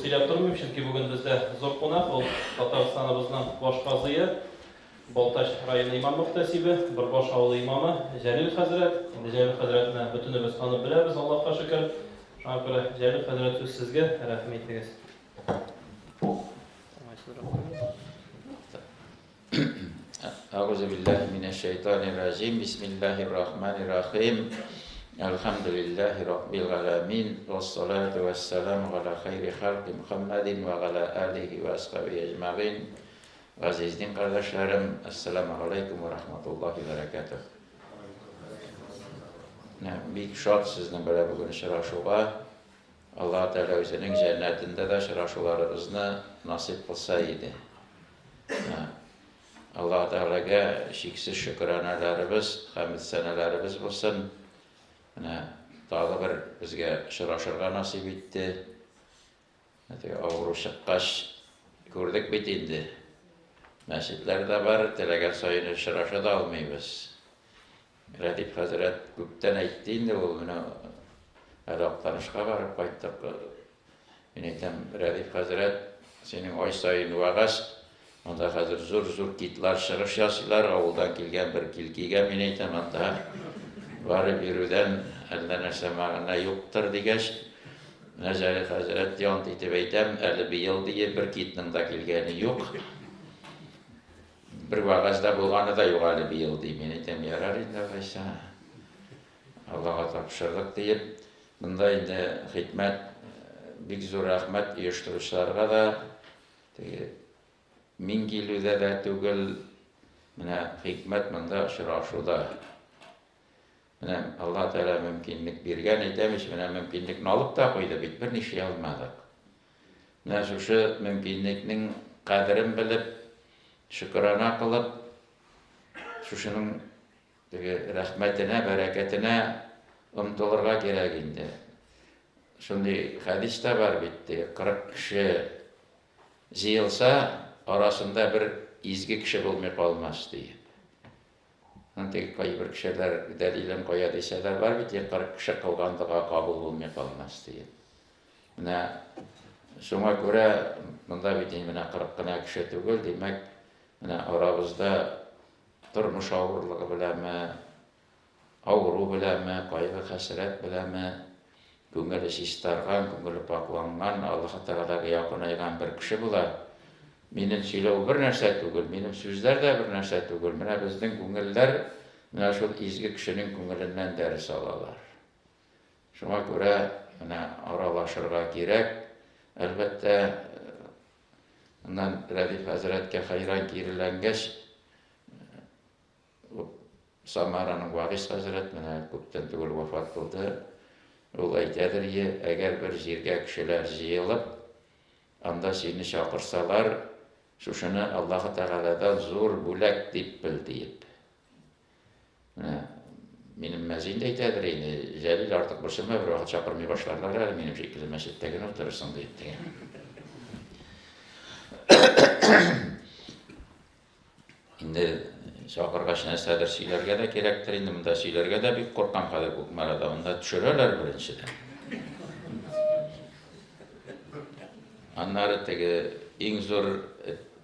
сөйләп тормыйм, чөнки бүген бездә зур кунак, ул Татарстаныбызның баш казые, Балтач районы имам-мөхтәсибе, Борбаш авылы имамы Җәлил хәзрәт. Инде Җәлил хәзрәтне бөтенебез танып беләбез, Аллаһка шөкер. Шуңа күрә, Җәлил хәзрәт, сүз сезгә, рәхим итегез. Әгъузу биллаһи минәш шайтанир раҗим. Бисмиллаһир рахманир рахим. Әлхәмдүлиллаһи раббил галәмин. Вассалату вассаламу галя хайри халки Мухаммадин ва галя алихи ва асхабихи әҗмәгыйн. Газиз дин кардәшләрем, ассаламу алейкум ва рахматуллаһи ва баракатуһ. Бик шат сезнең белән бүген очрашуга. Аллаһ Тәгалә үзенең җәннәтендә дә очрашуларыбызны насыйп кылса иде. Аллаһ Тәгаләгә чиксез шөкранәләребез, хәмд-сәнәләребез булсын. Менә тагы бер безгә очрашырга насыйп итте. Теге авыру чыккач күрдек бит инде. Мәчетләр дә бар, теләгән саен очраша да алмыйбыз. Рәдиф хәзрәт күптән әйтте инде ул, менә әле Актанышка барып кайттык. Мин әйтәм, Рәдиф хәзрәт, синең ай саен вәгазь, анда хәзер зур-зур китлар чыгыш ясыйлар, авылдан килгән бер килкигә, мин әйтәм, анда барып йөрүдән әллә нәрсә мәгънә юктыр дигәч, менә Җәлил хәзрәт янт итеп әйтәм, әле быел дие бер китның да килгәне юк. Бер вәгазь дә булганы да юк әле быел, ди. Мин әйтәм, ярар инде алайса. Аллага тапшырдык диеп. Монда инде хикмәт, бик зур рәхмәт оештыручыларга да. Теге мин килүдә дә түгел, менә хикмәт монда очрашуда. Менә Алла Тәгалә мөмкинлек биргән, әйтәм ич, менә мөмкинлекне алып та куйды бит, бернишли алмадык. Менә шушы мөмкинлекнең кадерен белеп, шөкерана кылып, шушының теге рәхмәтенә, бәрәкәтенә омтылырга кирәк инде. Шундый хәдис тә бар бит, теге 40 кеше җыелса, арасында бер изге кеше булмый калмас диеп. Теге кайбер кешеләр дәлилен куя дисәләр, бар бит, 40 кеше кылган дога кабул булмый калмас диеп. Менә шуңа күрә монда бит инде менә 40 кына кеше түгел, димәк, менә арабызда тормыш авырлыгы беләнме, авыру беләнме, кайгы-хәсрәт беләнме, күңеле чистарган, күңеле пакьланган, Аллаһы Тәгаләгә якынайган бер кеше була. Минем сөйләү бер нәрсә түгел, минем сүзләр дә бер нәрсә түгел. Менә безнең күңелләр менә шул изге кешенең күңеленнән дәрес алалар. Шуңа күрә менә аралашырга кирәк. Әлбәттә, аннан Рәдиф хәзрәткә хәйран киреләнгәч, Самараның Вагиз хәзрәт менә күптән түгел вафат булды. Ул әйтәдер ие, әгәр бер җиргә кешеләр җыелып, анда сине чакырсалар, шушыны Аллаһы Тәгаләдән зур бүләк дип бел, диеп. Менә минем мәзин дә әйтәдер инде, Җәлил, артык борчылма, бервакыт чакырмый башларлар әле, минем шикелле мәчеттә генә утырырсың, диеп дигән. Инде чакыргач нәрсәдер сөйләргә дә кирәктер инде. Монда сөйләргә дә бик куркам хәзер Кукмарада. Монда төшерәләр беренчедән. Аннары теге иң зур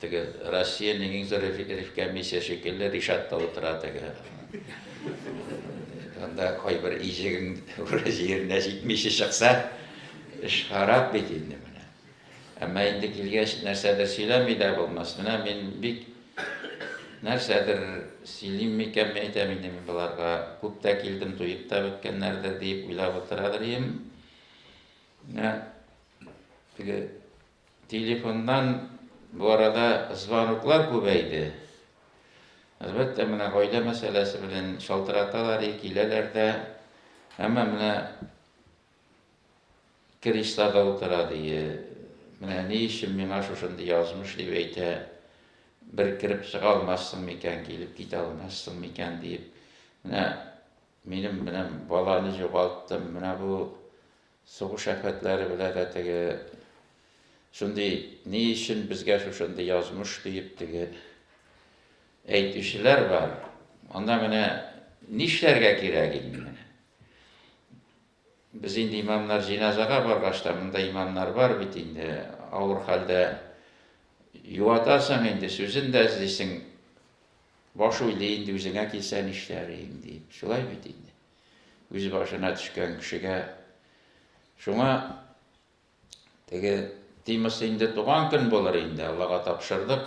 теге Россиянең иң зур ревкомиссия шикелле Ришат та утыра теге. Анда кайбер иҗегең җиренә җитмичә чыкса, эш харап бит инде менә. Әмма инде килгәч, нәрсәдер сөйләми дә булмас. Менә мин бик нәрсәдер сөйлим микән, мин әйтәм инде мин боларга күп тә килдем, туеп та беткәннәрдер диеп уйлап утырадыр идем. Менә теге телефоннан бу арада звоноклар күбәйде. Әлбәттә, менә гаилә мәсьәләсе белән шалтыраталар, киләләр дә. Әмма менә Креслода утыра, ди. Менә ни өчен миңа шушындый язмыш, дип әйтә. Бер кереп чыга алмассың микән, килеп китә алмассың микән, диеп. Менә минем менә баланы югалттым, менә бу сугыш афәтләре белә дә теге шундый ни өчен безгә шушындый язмыш диеп теге әйтүчеләр бар. Анда менә нишләргә кирәк инде менә? Без инде имамнар җиназага баргач та, монда имамнар бар бит инде, авыр хәлдә. Юатасың инде, сүзен дә эзлисең. Баш уйлый инде, үзеңә килсә нишләр идең дип. Шулай бит инде. Үз башына төшкән кешегә. Шуңа теге темасы инде туган көн булыр инде, Аллага тапшырдык.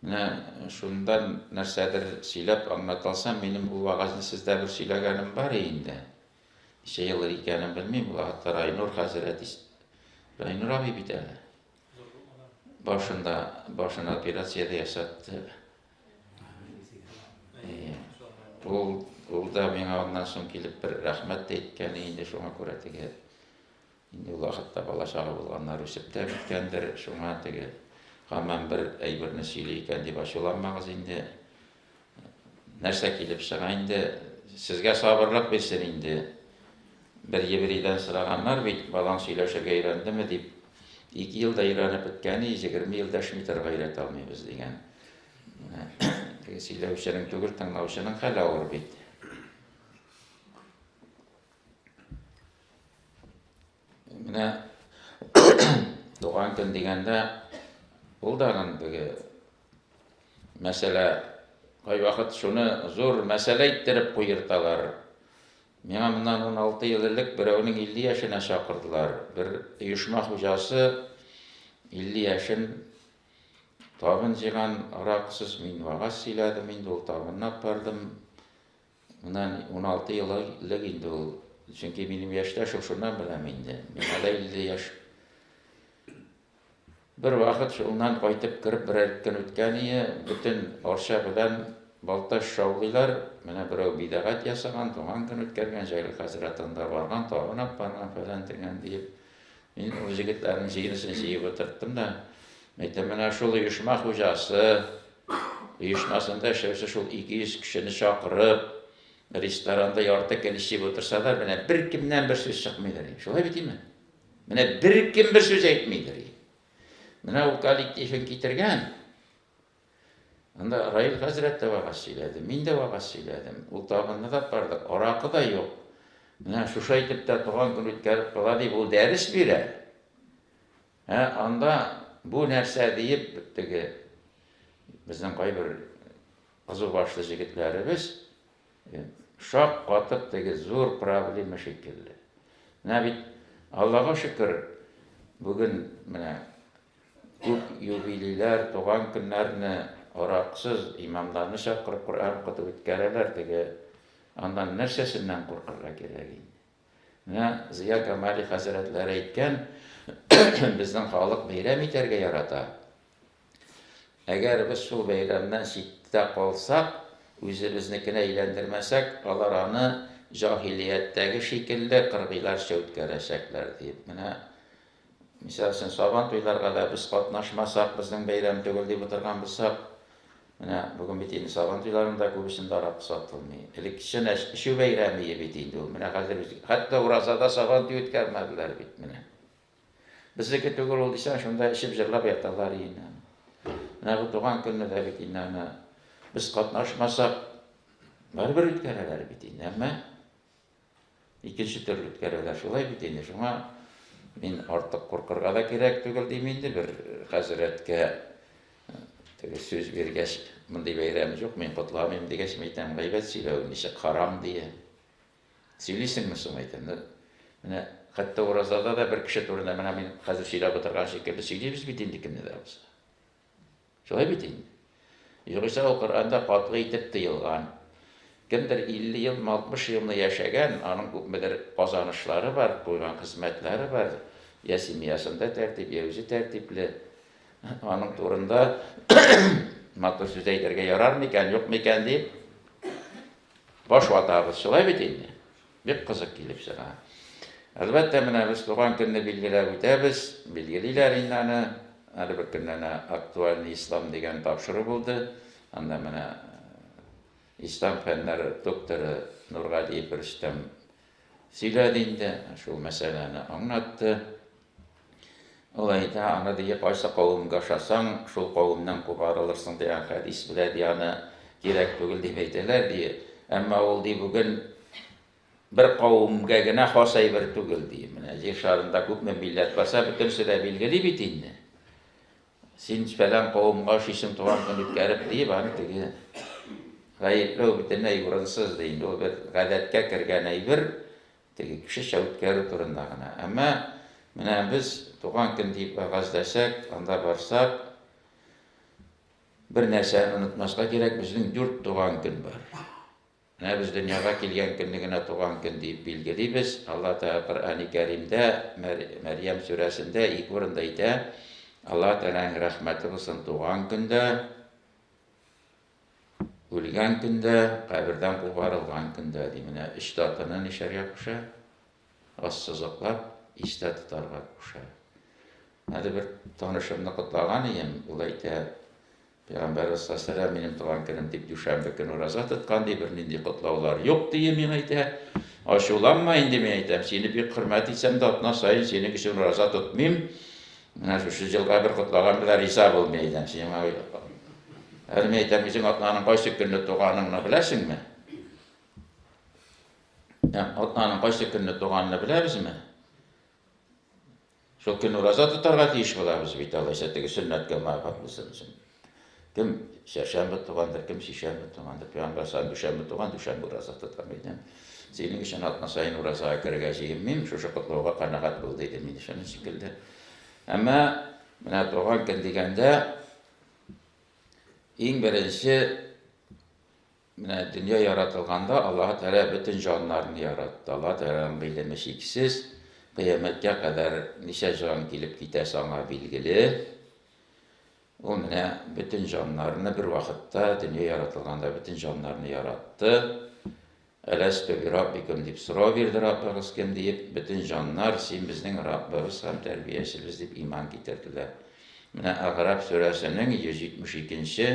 Менә шундан нәрсәдер сөйләп аңлата алсам, минем бу вәгазьне сездә бер сөйләгәнем бар инде. Ничә ел икәнен белмим, ул вакытта Райнур хәзрәт, Райнур абый бит әле. Башында, башын операция дә ясатты. Ул, ул да миңа аннан соң килеп бер рәхмәт тә әйткән инде, шуңа күрә теге инде ул вакытта бала чага булганнар үсеп тә беткәндер, шуңа теге һаман бер әйберне сөйли икән дип ачуланмагыз инде. Нәрсә килеп чыга инде, сезгә сабырлык бирсен инде. Бер еврейдән сораганнар бит, балаң сөйләшергә өйрәндеме дип. Ике елда өйрәнеп беткән, 20 ел дәшми торырга өйрәтә алмыйбыз дигән. Теге сөйләүченең түгел, тыңлаучының хәле авыр бит. Менә туган көн дигәндә, ул да теге мәсьәлә, кайвакыт шуны зур мәсьәлә иттереп куерталар. Миңа моннан 16 ел элек берәүнең 50 яшенә чакырдылар. Бер оешма хуҗасы 50 яшен табын җыйган, аракысыз мин вәгазь сөйләдем инде, ул табынны алып бардым. Моннан 16 ел элек инде ул. Чөнки минем яшьтәш ул, шуннан беләм инде. Миңа да 50 яшь. Бер вакыт шуннан кайтып кереп берәр көн үткән ие, бөтен Арча белән Балтач шаулыйлар, менә берәү бидәгать ясаган, туган көн үткәргән, Җәлил хәзрәт анда барган, табын алып барган, фәлән төгән диеп. Мин ул җегетләрнең җыенысын җыеп утырттым да, әйтәм, менә шул оешма хуҗасы, оешмасында эшләүче шул 200 кешене чакырып, ресторанда ярты көн эчеп утырса да, менә беркемнән бер сүз чыкмыйдыр. Шулай бит име? Менә беркем бер сүз әйтмидер. Менә ул коллективын китергән, Анда Раил хәзрәт тә вәгазь сөйләде, мин дә вәгазь сөйләдем. Ул табынны да бардык, аракы да юк. Менә шушы әйтеп тә туган көн үткәреп була дип ул дәрес бирә. Ә анда бу нәрсә диеп теге безнең кайбер кызу башлы җегетләребез шак катып теге зур проблема шикелле. Менә бит Аллага шөкер, бүген менә Күп юбилейлар, туган көннәрне араксыз, имамнарны чакырып Коръән укытып үткәрәләр, теге аннан нәрсәсеннән куркырга кирәк инде? Менә Зыя Камали хәзрәтләре әйткән, безнең халык бәйрәм итәргә ярата. Әгәр без шул бәйрәмнән читтә калсак, үзебезнекенә әйләндермәсәк, алар аны җаһилияттәге шикелле кыргыйларча үткәрәчәкләр, диеп. Менә Мисал өчен, Сабан туйларга да без катнашмасак, безнең бәйрәм түгел дип утырган булсак, менә бүген бит инде Сабан туйларында күбесендә аракы сатылмый. Элек чын эчү бәйрәме иде бит инде ул. Менә хәзер хәтта уразада Сабан туй үткәрмәделәр бит менә. Безнеке түгел ул дисәң, шунда эчеп җырлап яталар инде. Менә бу туган көнне дә бит инде аны без катнашмасак, барыбер үткәрәләр бит инде. Әмма Икенче төрле үткәрәләр, шулай бит инде. Шуңа мин артык куркырга да кирәк түгел дим инде. Бер хәзрәткә теге сүз биргәч, мондый бәйрәм юк, мин котламыйм дигәч, мин әйтәм, гайбәт сөйләү ничек харам дия. Сөйлисеңме соң, әйтәм. Менә хәтта уразада да бер кеше турында менә мин хәзер сөйләп утырган шикелле сөйлибез бит инде кемне дә булса. Шулай бит инде. Югыйсә ул Коръәндә катгый итеп тыелган. Кемдер 50 елмы, 60 елмы яшәгән, аның күпмедер казанышлары бар, куйган хезмәтләре бар, я семьясында тәртип, я үзе тәртипле. Аның турында матур сүз әйтергә ярар микән, юк микән дип баш ватабыз. Шулай бит инде. Бик кызык килеп чыга. Әлбәттә, менә без туган көнне билгеләп үтәбез, билгелиләр инде аны. Әле бер көнне әнә Актуальный ислам дигән тапшыру булды. Анда менә ислам фәннәре докторы Нургалиев Рөстәм сөйләде инде, шул мәсьәләне аңлатты. Ул әйтә, аны ди, кайсы кавемгә ошасаң, шул кавемнән кубарылырсың дигән хәдис белә, ди, аны кирәк түгел дип әйтәләр, ди. Әмма ул, ди, бүген бер кавемгә генә хас әйбер түгел, ди. Менә җир шарында күпме милләт барса, бөтенесе дә билгели бит инде. Син фәлән кавымга ошыйсың туган көн үткәреп, диеп, аны теге гаепләү бөтенләй урынсыз, ди. Инде ул бер гадәткә кергән әйбер, теге кешечә үткәрү турында гына. Әмма менә без туган көн диеп вәгазьләсәк, анда барсак, бер нәрсәне онытмаска кирәк, безнең дүрт туган көн бар. Менә без дөньяга килгән көнне генә туган көн диеп билгелибез. Алла Тәгалә Коръәни Кәримдә, Мәрьям сүрәсендә ике урында әйтә, Алла Тәгаләнең рәхмәте булсын туган көндә, үлгән көндә, кабердән кубарылган көндә, ди. Менә өч датаны нишәргә куша? Ассызыклап, истә тотарга куша. Әле бер танышымны котлаган ием, ул әйтә, Пәйгамбәребез саллаллаһу минем туган көнем дип дүшәмбе көн ураза тоткан ди, бернинди котлаулар юк ди, миңа әйтә. Ачуланма инде, мин әйтәм, сине бик хөрмәт итсәм дә, атна саен синең өчен ураза тотмыйм. Менә шушы елга бер котлаган белән риза бул, мин әйтәм, сиңа. Әле мин әйтәм, үзең атнаның кайсы көнне туганыңны беләсеңме? Атнаның кайсы көнне туганны беләбезме? Шул көн ураза тотарга тиеш булабыз бит, алайса теге сөннәткә муафык булсын өчен. Кем чәршәмбе тугандыр, кем сишәмбе тугандыр, пәйгамбәр саллаллаһу дүшәмбе туган, дүшәмбе ураза тоткан бит. Синең өчен атна саен уразага керергә җыенмыйм, шушы котлауга канәгать бул, диде мин шуның шикелле. Әмма менә туган көн дигәндә иң беренче Менә дөнья яратылганда Аллаһы Тәгалә бөтен җаннарны яратты. Аллаһы Тәгаләнең гыйлеме чиксез. Кыямәткә кадәр ничә җан килеп китәсе аңа билгеле. Ул менә бөтен җаннарны бер вакытта дөнья яратылганда бөтен җаннарны яратты. Әләстү би раббикум дип сорау бирде Раббыгыз кем диеп, бөтен җаннар син безнең Раббыбыз һәм тәрбиячебез дип иман китерделәр. Менә Әгъраф сүрәсенең 172 нче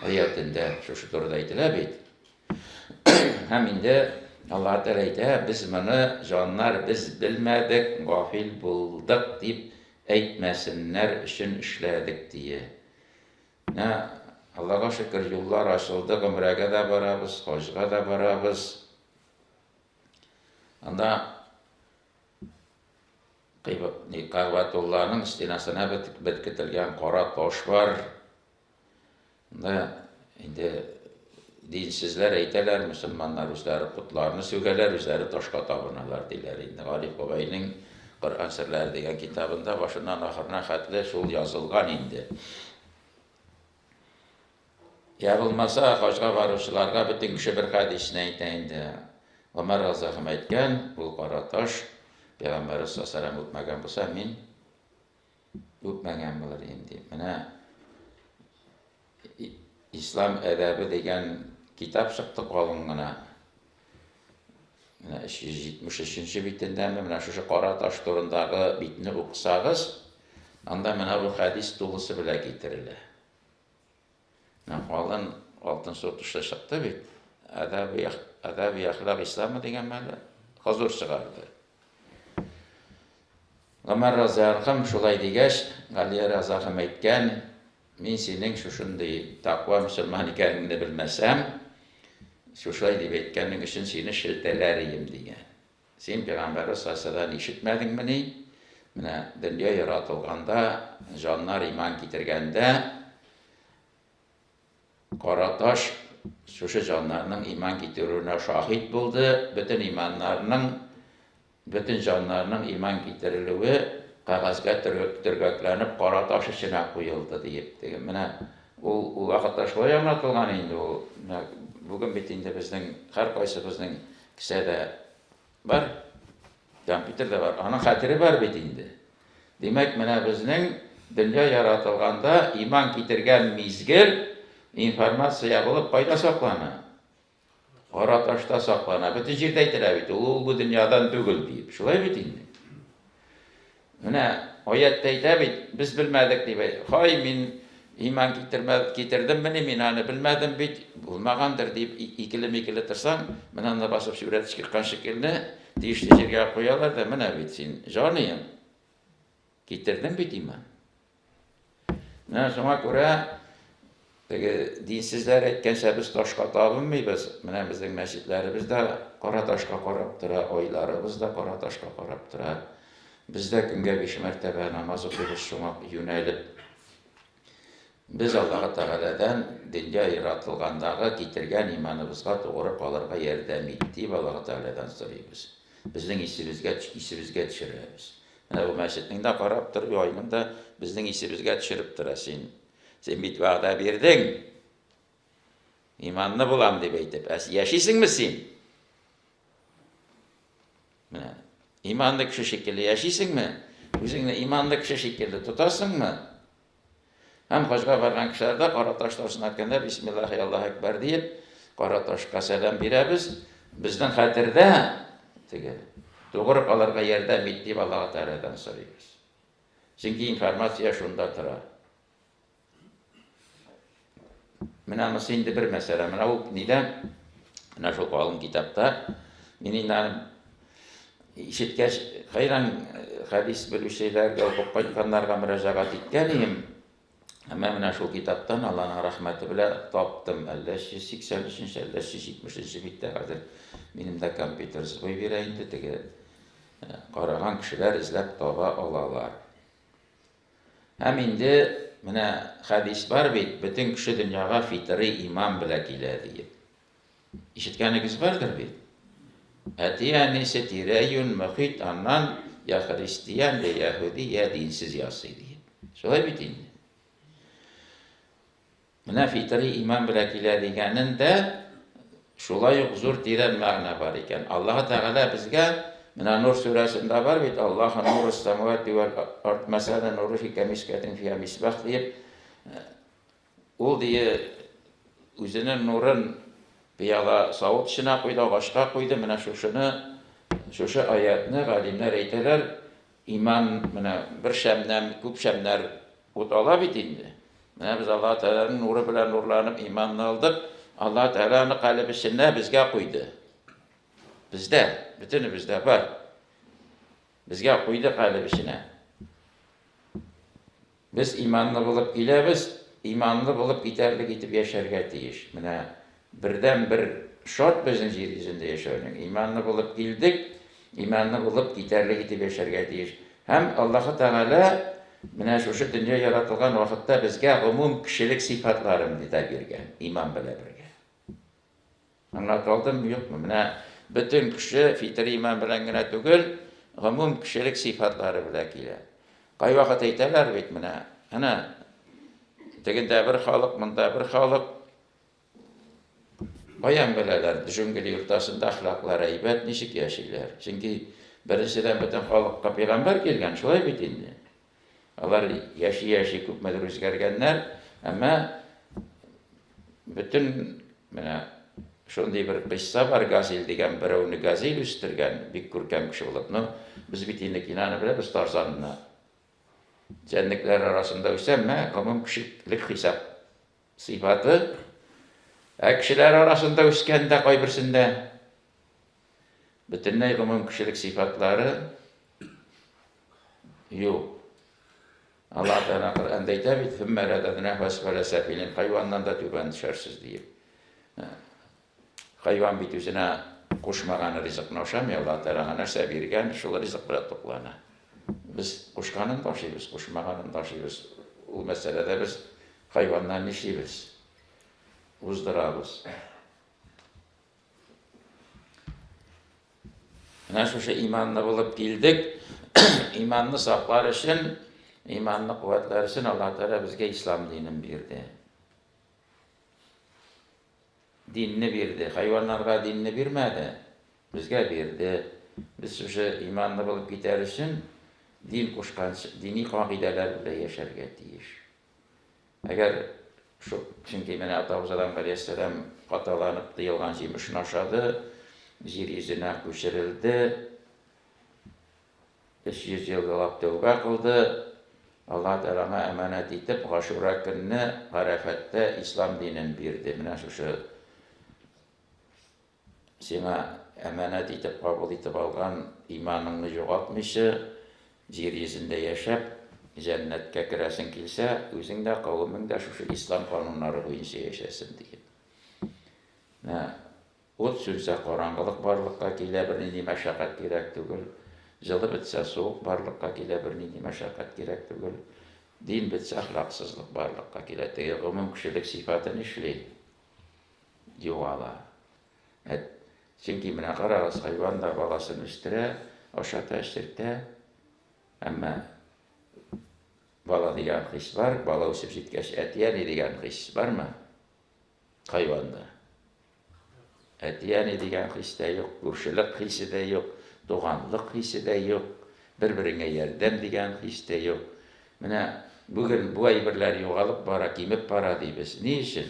Аятендә шушы турыда әйтелә бит. Һәм инде Аллаһ Тәгалә әйтә, без моны җаннар без белмәдек, гафил булдык дип әйтмәсеннәр өчен эшләдек дие. Менә Аллага шөкер, юллар ачылды, гомрәгә дә барабыз, хаҗга да барабыз. Анда Кәгъбәтулланың стенасына беркетелгән кара таш бар. Монда инде динсезләр әйтәләр, мөселманнар үзләре потларны сүгәләр, үзләре ташка табыналар, диләр. Инде Гариф бабайның Коръән серләре дигән китабында башыннан ахырына хәтле шул язылган инде. Я булмаса, хаҗга баручыларга бөтен кеше бер хәдисне әйтә инде. Гомәр разыйхым әйткән, ул кара таш, Пәйгамбәребез саллаллаһу үпмәгән булса, мин Үпмәгән булыр идем дип. Менә Ислам әдәбе дигән китап чыкты калын гына. Менә 373 нче битендәме, менә шушы кара таш турындагы битне укысагыз, анда менә бу хәдис тулысы белән китерелә. Менә калын алтын су тышлы чыкты бит. Әдәби, әдәби әхлак исламы дигән мәле хозур чыгарды. Гомәр разыярхым шулай дигәч, Галия разахым әйткән, мин синең шушындый таква мөселман икәнеңне белмәсәм, шушылай дип әйткәнең өчен сине шелтәләр ием, дигән. Син пәйгамбәребез саллаллаһу ишетмәдеңмени? Менә дөнья яратылганда, җаннар иман китергәндә, Кара таш шушы җаннарның иман китерүенә шаһит булды, бөтен иманнарның, бөтен җаннарның иман китерелүе кәгазьгә төргәкләнеп кара таш эченә куелды, диеп. Теге менә ул ул вакытта шулай аңлатылган инде ул. Менә бүген бит инде безнең һәркайсыбызның кесәдә Бар. Компьютер да бар. Аның хәтере бар бит инде. Димәк, менә безнең дөнья яратылганда иман китергән мизгел информация булып кайда саклана? Кара ташта саклана. Бөтен җирдә әйтелә бит, ул ул бу дөньядан түгел диеп. Шулай бит инде. Менә аятьтә әйтә бит, без белмәдек дип. Хай, мин иман китермә, китердеммени, мин аны белмәдем бит, булмагандыр дип икеле-микеле торсаң, менә анда басып сурәт чыккан шикелле, тиешле җиргә куялар да, менә бит син, җаныем, китердең бит иман. Менә шуңа күрә Теге динсезләр әйткәнчә, без ташка табынмыйбыз. Менә безнең мәчетләребез дә кара ташка карап тора, айларыбыз да кара ташка карап тора. Без дә көнгә биш мәртәбә намаз укыйбыз шуңа юнәлеп. Без Аллаһы Тәгаләдән дөнья яратылгандагы китергән иманыбызга тугры калырга ярдәм ит, дип Аллаһы Тәгаләдән сорыйбыз. Безнең исебезгә, исебезгә төшерәбез. Менә бу мәчетнең дә карап тору, айның да безнең исебезгә төшереп тора син. Син бит вәгъдә бирдең. Иманлы булам дип әйтеп. Ә яшисеңме син? Менә иманлы кеше шикелле яшисеңме? Үзеңне иманлы кеше шикелле тотасыңмы? Һәм хаҗга барган кешеләр дә кара таш ташына әйткәндә бисмиллахи Аллаһу әкбәр диеп, кара ташка сәлам бирәбез. Безнең хәтердә теге тугры калырга ярдәм ит дип Аллаһ Тәгаләдән сорыйбыз. Чөнки информация шунда тора. Менә анысы инде бер мәсьәлә. Менә ул нидә? Менә шул калын китапта. Мин инде аны ишеткәч, хәйран хәдис белүчеләргә, укып кайтканнарга мөрәҗәгать иткән идем. Әмма менә шул китаптан Алланың рәхмәте белән таптым. Әллә 383-нче, әллә 370-нче биттә хәзер минем дә компьютер сбой бирә инде, теге караган кешеләр эзләп таба алалар. Һәм инде менә хәдис бар бит, бөтен кеше дөньяга фитрый иман белә килә диеп. Ишеткәнегез бардыр бит? Әти-әнисе тирә-юнь мөхит аннан я христиан, я яһүди, я динсез ясый диеп. Шулай бит инде. Менә фитри иман белә килә дигәнен дә шулай ук зур тирән мәгънә бар икән. Аллаһы Тәгалә безгә менә Нур сүрәсендә бар бит, Аллаһу нурус самавати вәл ард мәсәлә нурухи кәмишкәтин фиһа мисбах диеп, ул дие үзенең нурын пыяла савыт эченә куйды, агачка куйды. Менә шушыны, шушы аятны галимнәр әйтәләр, иман менә бер шәмнән күп шәмнәр ут ала бит инде. Менә без Аллаһ Тәгаләнең нуры белән нурланып иманны алдык. Аллаһ Тәгалә аны калеб эченә безгә куйды. Бездә, бөтенебездә бар. Безгә куйды калеб эченә. Без иманлы булып киләбез, иманлы булып китәрлек итеп яшәргә тиеш. Менә бердән-бер шарт безнең җир йөзендә яшәүнең. Иманлы булып килдек, иманлы булып китәрлек итеп яшәргә тиеш. Һәм Аллаһы Тәгалә менә шушы дөнья яратылган вакытта безгә гомум кешелек сыйфатларын да биргән, иман белән бергә. Аңлата алдыммы, юкмы? Менә бөтен кеше фитри иман белән генә түгел, гомум кешелек сыйфатлары белән килә. Кайвакыт әйтәләр бит менә, әнә тегендә бер халык, монда бер халык. Каян беләләр, джунгли уртасында әхлаклар әйбәт, ничек яшиләр? Чөнки беренчедән бөтен халыкка пәйгамбәр килгән, шулай бит инде. Алар яши-яши күпмедер үзгәргәннәр, әмма бөтен менә шундый бер кыйсса бар, Газил дигән берәүне Газил үстергән, бик күркәм кеше булып. Ну, без бит инде киноны беләбез, Тарзанны. Җәнлекләр арасында үсә, әмма гомум кешелек хисап сыйфаты. Ә кешеләр арасында үскәндә кайберсендә бөтенләй гомум кешелек сыйфатлары юк. Аллаһ Тәгалә Коръәндә әйтә бит, "Һүммә рададнаху әсфәлә сәфилин", хайваннан да түбән төшәрсез диеп. Хайван бит үзенә кушмаган ризыкны ашамый, Аллаһ Тәгалә аңа нәрсә биргән, шул ризык белән туклана. Без кушканын да ашыйбыз, кушмаганын да ашыйбыз. Ул мәсьәләдә без хайваннан нишлибез? Уздырабыз. Менә шушы иманлы булып килдек. Иманны саклар өчен, иманны куәтләр өчен Аллаһ Тәгалә безгә ислам динен бирде. Динне бирде. Хайваннарга динне бирмәде. Безгә бирде. Без шушы иманлы булып китәр өчен дин кушкан дини кагыйдәләр белән яшәргә тиеш. Әгәр шул, чөнки менә атабыз Адам галәйһиссәлам хаталанып тыелган җимешен ашады, җир йөзенә күчерелде, 300 ел елап тәүбә кылды, Аллаһ Тәгалә аңа әманәт итеп Гашура көнне Гарәфәттә ислам динен бирде. Менә шушы Сиңа әманәт итеп кабул итеп алган иманыңны югалтмыйча, җир йөзендә яшәп, Җәннәткә керәсең килсә, үзең дә, кавемең дә шушы ислам кануннары буенча яшәсен, диеп. Менә ут сүнсә, караңгылык барлыкка килә, бернинди мәшәкать кирәк түгел. Җылы бетсә, суык барлыкка килә, бернинди мәшәкать кирәк түгел. Дин бетсә, әхлаксызлык барлыкка килә. Теге гомум кешелек сыйфаты нишли? Югала. Ә чөнки менә карагыз, хайван да баласын үстерә, ашата, эчертә. Әмма бала дигән хис бар, бала үсеп җиткәч, әти-әни дигән хис бармы? Хайванда. Әти-әни дигән хис тә юк, күршелек хисе дә юк, туганлык хисе дә юк, бер-береңә ярдәм дигән хис тә юк. Менә бүген бу әйберләр югалып бара, кимеп бара дибез. Ни өчен?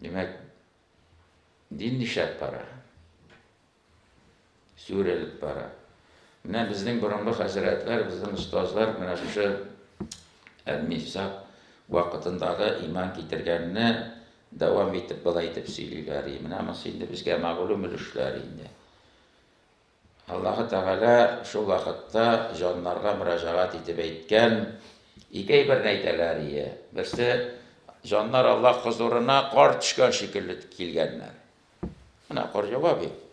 Димәк, дин нишләп бара? Сүрелеп бара. Менә безнең борынгы хәзрәтләр, безнең остазлар менә шушы Әл-Мисак вакытындагы иман китергәнне дәвам итеп болай итеп сөйлиләр. Менә монысы инде безгә мәгълүм өлешләр инде. Аллаһы Тәгалә шул вакытта җаннарга мөрәҗәгать итеп әйткән ике әйберне әйтәләр ие. Берсе, җаннар Аллаһ хозурына кар төшкән шикелле килгәннәр. Менә кар ява бит.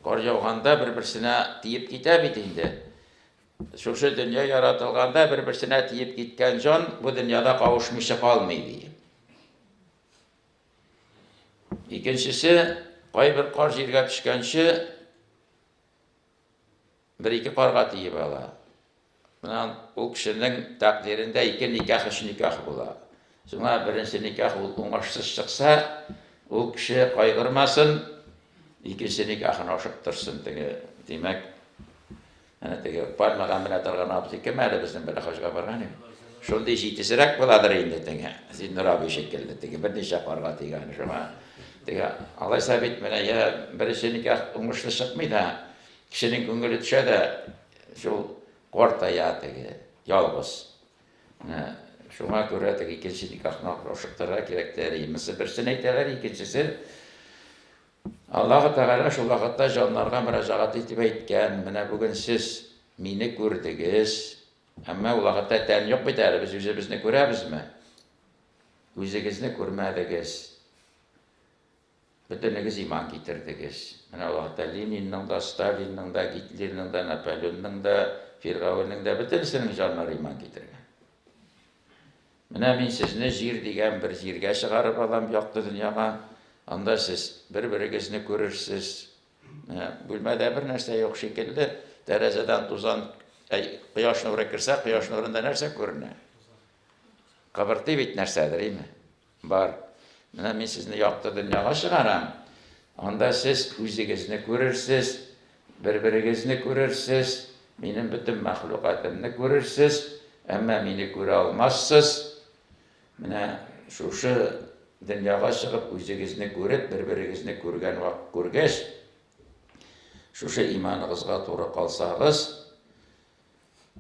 Кар яуганда бер-берсенә тиеп китә бит инде. Шушы дөнья яратылганда бер-берсенә тиеп киткән җан бу дөньяда кавышмыйча калмый ди. Икенчесе, кайбер кар җиргә төшкәнче бер-ике карга тиеп ала. Менә ул кешенең тәкъдирендә ике никах, өч никах була. Шуңа беренче никах ул уңышсыз чыкса, ул кеше кайгырмасын, икенче никахын ашыктырсын теге. Димәк, әнә теге пальмага менә торган абзый кем әле безнең белән хаҗга барган иде. Шундый җитезрәк буладыр инде теге. Зиннур абый шикелле теге берничә парга тигән шуңа. Теге алайса бит менә я беренче никах уңышлы чыкмый да, кешенең күңеле төшә дә, шул картая теге ялгыз. Менә шуңа күрә теге икенче никахны ашыктырырга кирәк тә. Монысы берсен әйтәләр, икенчесе Аллаһы Тәгалә шул вакытта җаннарга мөрәҗәгать итеп әйткән, менә бүген сез мине күрдегез, әмма ул вакытта тән юк бит әле, без үзебезне күрәбезме? Үзегезне күрмәдегез. Бөтенегез иман китердегез. Менә ул вакытта Ленинның да, Сталинның да, Гитлерның да, Наполеонның да, Фиргавеннең дә, бөтенесенең җаннары иман китергән. Менә мин сезне җир дигән бер җиргә чыгарып алам, якты дөньяга. Анда сез бер-берегезне күрерсез. Менә бүлмәдә бер нәрсә юк шикелле, тәрәзәдән тузан, әй, кояш нуры керсә, кояш нурында нәрсә күренә? Кыбыртый бит нәрсәдер, име? Бар. Менә мин сезне якты дөньяга чыгарам. Анда сез үзегезне күрерсез, бер-берегезне күрерсез, минем бөтен мәхлукатымны күрерсез, әмма мине күрә алмассыз. Менә шушы дөньяга чыгып, үзегезне күреп, бер-берегезне күргән вак күргәч, шушы иманыгызга туры калсагыз,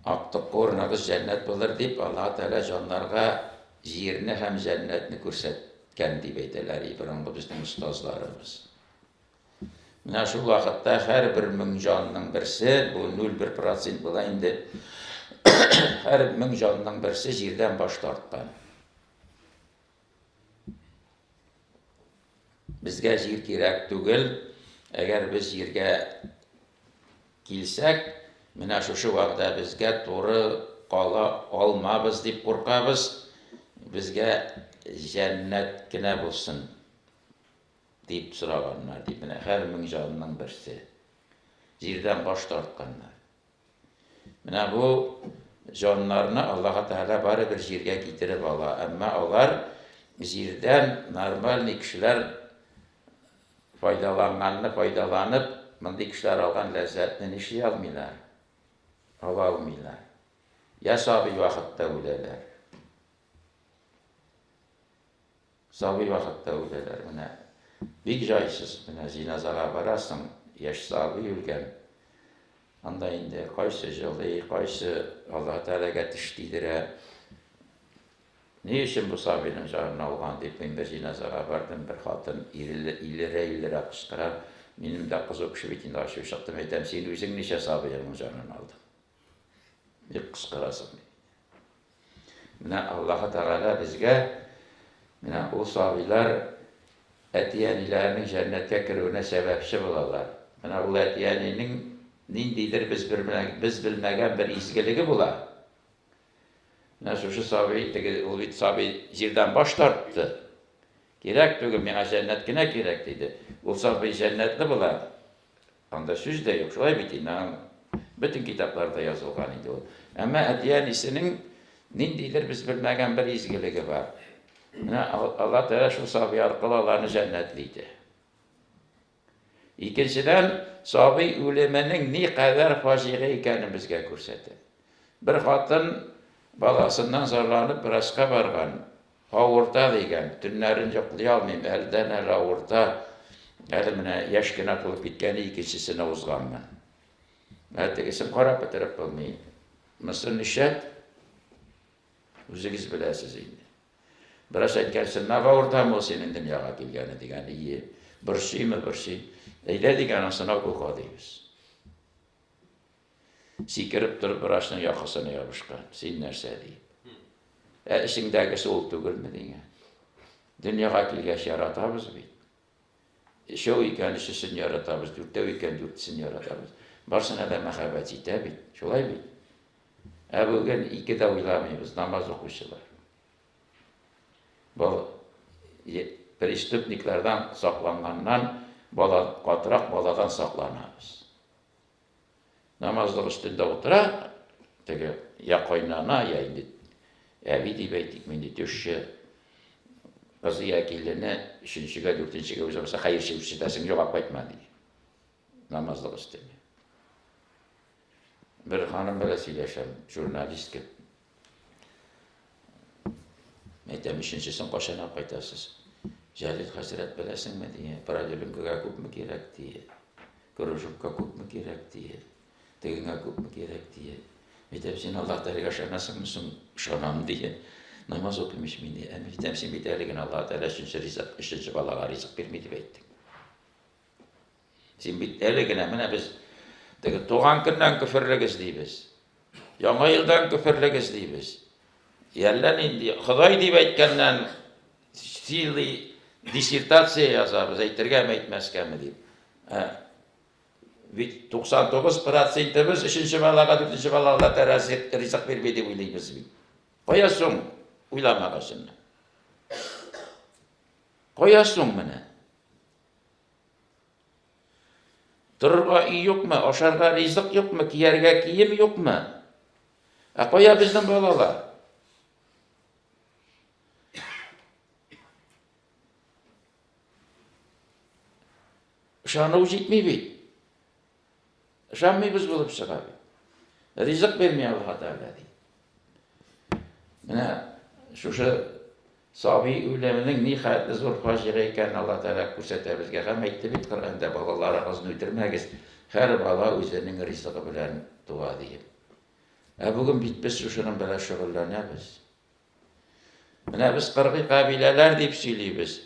Актыккы урыныгыз җәннәт булыр, дип, Аллаһы Тәгалә җаннарга җирне һәм җәннәтне күрсәткән, дип әйтәләр и борынгы безнең остазларыбыз. Менә шул вакытта һәрбер мең җанның берсе, бу 0,1 процент була инде, һәр мең җанның берсе җирдән баш тарткан. Безгә җир кирәк түгел, әгәр без җиргә килсәк, менә шушы вәгъдәбезгә туры кала алмабыз дип куркабыз, безгә җәннәт кенә булсын, дип сораганнар, дип, менә һәр мең җанның берсе. Җирдән баш тартканнар. Менә бу җаннарны Аллаһы Тәгалә барыбер җиргә китереп ала. Әмма алар җирдән нормальный кешеләр файдаланганны файдаланып, мондый кешеләр алган ләззәтне нишли алмыйлар? Ала алмыйлар. Я сабый вакытта үләләр. Сабый вакытта үләләр. Менә бик җайсыз. Менә җиназага барасың, яшь сабый үлгән. Анда инде кайсы җылый, кайсы Аллаһ Тәгаләгә теш тидерә. Ни өчен бу сабыйның җанын алган дип мин бер җиназага бардым, бер хатын илерә-илерә кычкыра. Минем дә кызу кеше бит инде, ачу чыкты. Әйтәм, син үзең ничә сабыеңның җанын алдың? Дип кычкырасың. Менә Аллаһы Тәгалә безгә менә ул сабыйлар әти-әниләренең җәннәткә керүенә сәбәпче булалар. Менә ул әти-әнинең ниндидер без бер без белмәгән бер изгелеге була. Менә шушы сабый, теге ул бит сабый җирдән баш тартты. Кирәк түгел, миңа җәннәт кенә кирәк, диде. Ул сабый җәннәтле була. Анда сүз дә юк, шулай бит инде, аның бөтен китапларда язылган инде ул. Әмма әти-әнисенең ниндидер без белмәгән бер изгелеге бар. Менә Алла Тәгалә шул сабый аркылы аларны җәннәтле итә. Икенчедән, сабый үлеменең ни кадәр фаҗига икәнен безгә күрсәтә. Бер хатын баласыннан зарланып врачка барган. Авырта, дигән, төннәрен йоклый алмыйм, әледән-әле авырта, әле менә яшь кенә тулып киткәне икенчесенә узганмын. Ә тегесен карап бетереп булмый. Монысы ничәт? Үзегез беләсез инде. Бераз әйткән, чынлап авыртамы ул синең дөньяга килгәне, дигән, ие. Борчыймы, борчый. Әйдә, дигән, ансына укол кадыйбыз. Сикереп торып врачның якасына ябышкан. Син нәрсә, ди. Ә эчеңдәгесе ул түгелме, дигән. Дөньяга килгәч яратабыз бит. Өчәү икән, өчесен яратабыз, дүртәү икән, дүртесен яратабыз. Барсына да мәхәббәт җитә бит, шулай бит? Ә бүген ике дә уйламыйбыз, намаз укучылар. Бу преступниклардан сакланганнан, бала, катырак баладан сакланабыз. Намазлык өстендә утыра, теге я кайнана, я инде әби дип әйтик, инде теща, кызы я килене өченчегә, дүртенчегә үзе булса, хәерче үрчетәсең, юк, алып кайтма, ди. Намазлык өстенә. Бер ханым белән сөйләшәм, журналистка. Әйтәм, өченчесен кайчан алып кайтасыз? Җәлил хәзрәт, беләсеңме, ди, продленкага күпме кирәк, ди. Кружокка күпме кирәк, ди. Тегеңә күпме кирәк, ди. Әйтәм, син Аллаһ Тәгаләгә ышанасыңмы соң? Ышанам, ди. Намаз укыйм ич мин, ди. Ә мин әйтәм, син бит әле генә Аллаһ Тәгалә өченче ризык, өченче балага ризык бирми дип әйттең. Син бит әле генә, менә без теге туган көннән көферлек эзлибез. Яңа елдан көферлек эзлибез. Әллә нинди Ходай дип әйткәннән силый диссертация язабыз, әйтергәме, әйтмәскәме дип. Ә, бит 99 процентыбыз өченче балага, дүртенче балага тәрәз ризык бирми дип уйлыйбыз бит. Кая соң уйламагачын? Кая соң менә? Торырга өй юкмы, ашарга ризык юкмы, кияргә кием юкмы? Ә кая безнең балалар? Ышану җитми бит. Ышанмыйбыз булып чыга бит. Ризык бирми Аллаһ Тәгалә ди. Менә шушы сабый үлеменең ни хәтле зур фаҗига икәнен Аллаһ Тәгалә күрсәтә безгә. Һәм әйтте бит Коръәндә, балаларыгызны үтермәгез, һәр бала үзенең ризыгы белән туа диеп. Ә бүген бит без шушының белән шөгыльләнәбез. Менә без кыргый кабиләләр дип сөйлибез.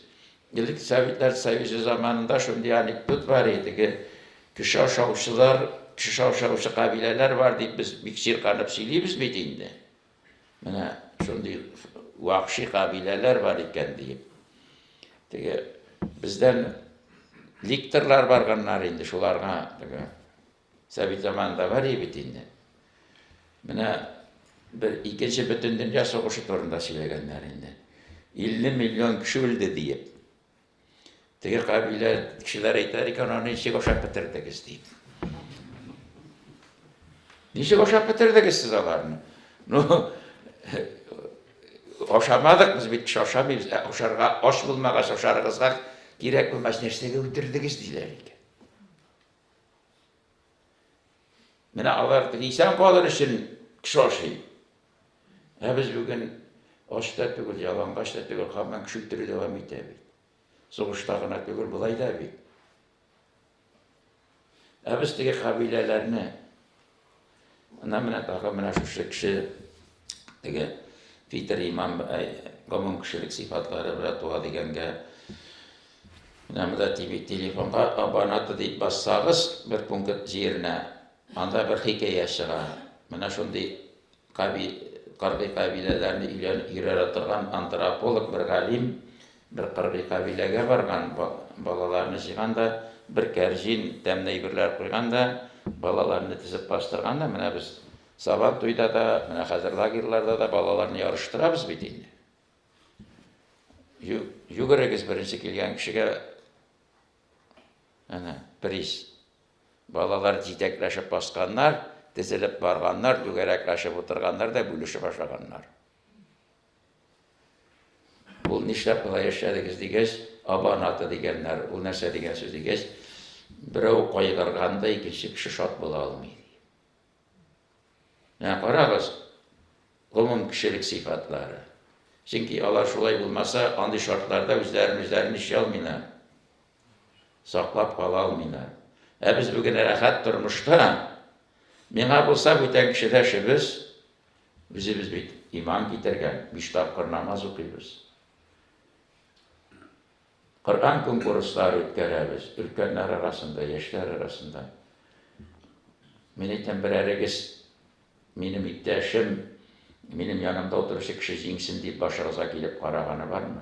Элек Советлар Союзы заманында шундый анекдот бар иде, теге кеше ашаучылар, кеше ашаучы кабиләләр бар дип без бик чирканып сөйлибез бит инде. Менә шундый вахши кабиләләр бар икән диеп. Теге бездән ликторлар барганнар инде шуларга теге Совет заманында бар иде бит инде. Менә бер икенче бөтендөнья сугышы турында сөйләгәннәр инде. 50 миллион кеше үлде диеп. Теге кабилә кешеләр әйтәләр икән, аны ничек ашап бетердегез дип. Ничек ашап бетердегез сез аларны? Ну, ашамадык без бит, кеше ашамыйбыз. Ә ашарга аш булмагач, ашарыгызга кирәк булмагач, нәрсәгә үтердегез диләр икән. Менә алар исән калыр өчен кеше ашый. Ә без бүген ач та түгел, ялангач та түгел, һаман кеше үтерү дәвам итә бит. Сугышта гына түгел, болай да бит. Ә без теге кабиләләрне Ана менә тагы менә шушы кеше теге фитр иман гомум кешелек сыйфатлары белән туа дигәнгә менә монда телефонга абонаты дип бассагыз бер пункт җиренә анда бер хикәя чыга. Менә шундый каби, кыргый кабиләләрне өйрәнә торган антрополог бер галим бер кыргый кабиләгә барган, балаларны җыйган да, бер кәрҗин тәмле әйберләр куйган да, балаларны тезеп бастырган да, менә без Сабан туйда да, менә хәзер лагерьларда да балаларны ярыштырабыз бит инде. Йөгерегез беренче килгән кешегә әнә приз. Балалар җитәкләшеп басканнар, тезелеп барганнар, түгәрәкләшеп утырганнар да бүлешеп ашаганнар. Ул нишләп болай эшләдегез дигәч, абан аты дигәннәр. Ул нәрсә дигән сүз дигәч, берәү кайгырганда икенче кеше шат була алмый. Менә карагыз, гомум кешелек сыйфатлары. Чөнки алар шулай булмаса, андый шартларда үзләрен үзләре нишли алмыйлар. Саклап кала алмыйлар. Ә без бүген рәхәт тормышта, миңа булса бүтән кешедә эшебез, үзебез бит иман китергән, биш тапкыр намаз укыйбыз. Коръән конкурслары үткәрәбез, өлкәннәр арасында, яшьләр арасында. Мин әйтәм, берәрегез минем иптәшем, минем янымда утыручы кеше җиңсен дип башыгызга килеп караганы бармы?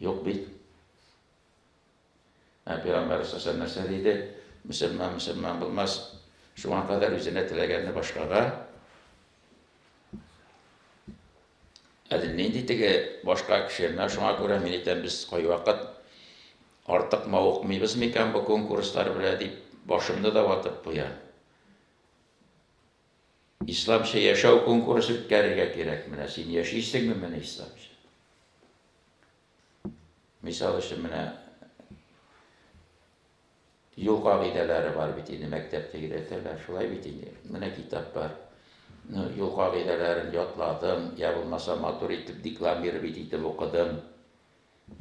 Юк бит. Ә пәйгамбәр саллаллаху нәрсә диде? Мөселман мөселман булмас, шуңа кадәр үзенә теләгәнне башкага Әле нинди теге башка кеше, менә шуңа күрә мин әйтәм, без кайвакыт артык мавыкмыйбыз микән бу конкурслар белән дип башымны да ватып куям. Исламча яшәү конкурсы үткәрергә кирәк менә. Син яшисеңме менә исламча? Мисал өчен менә Юл кагыйдәләре бар бит инде, мәктәптә өйрәтәләр, шулай бит инде. Менә китап бар. Ну, юл кагыйдәләрен ятладым, я булмаса матур итеп декламировать итеп укыдым.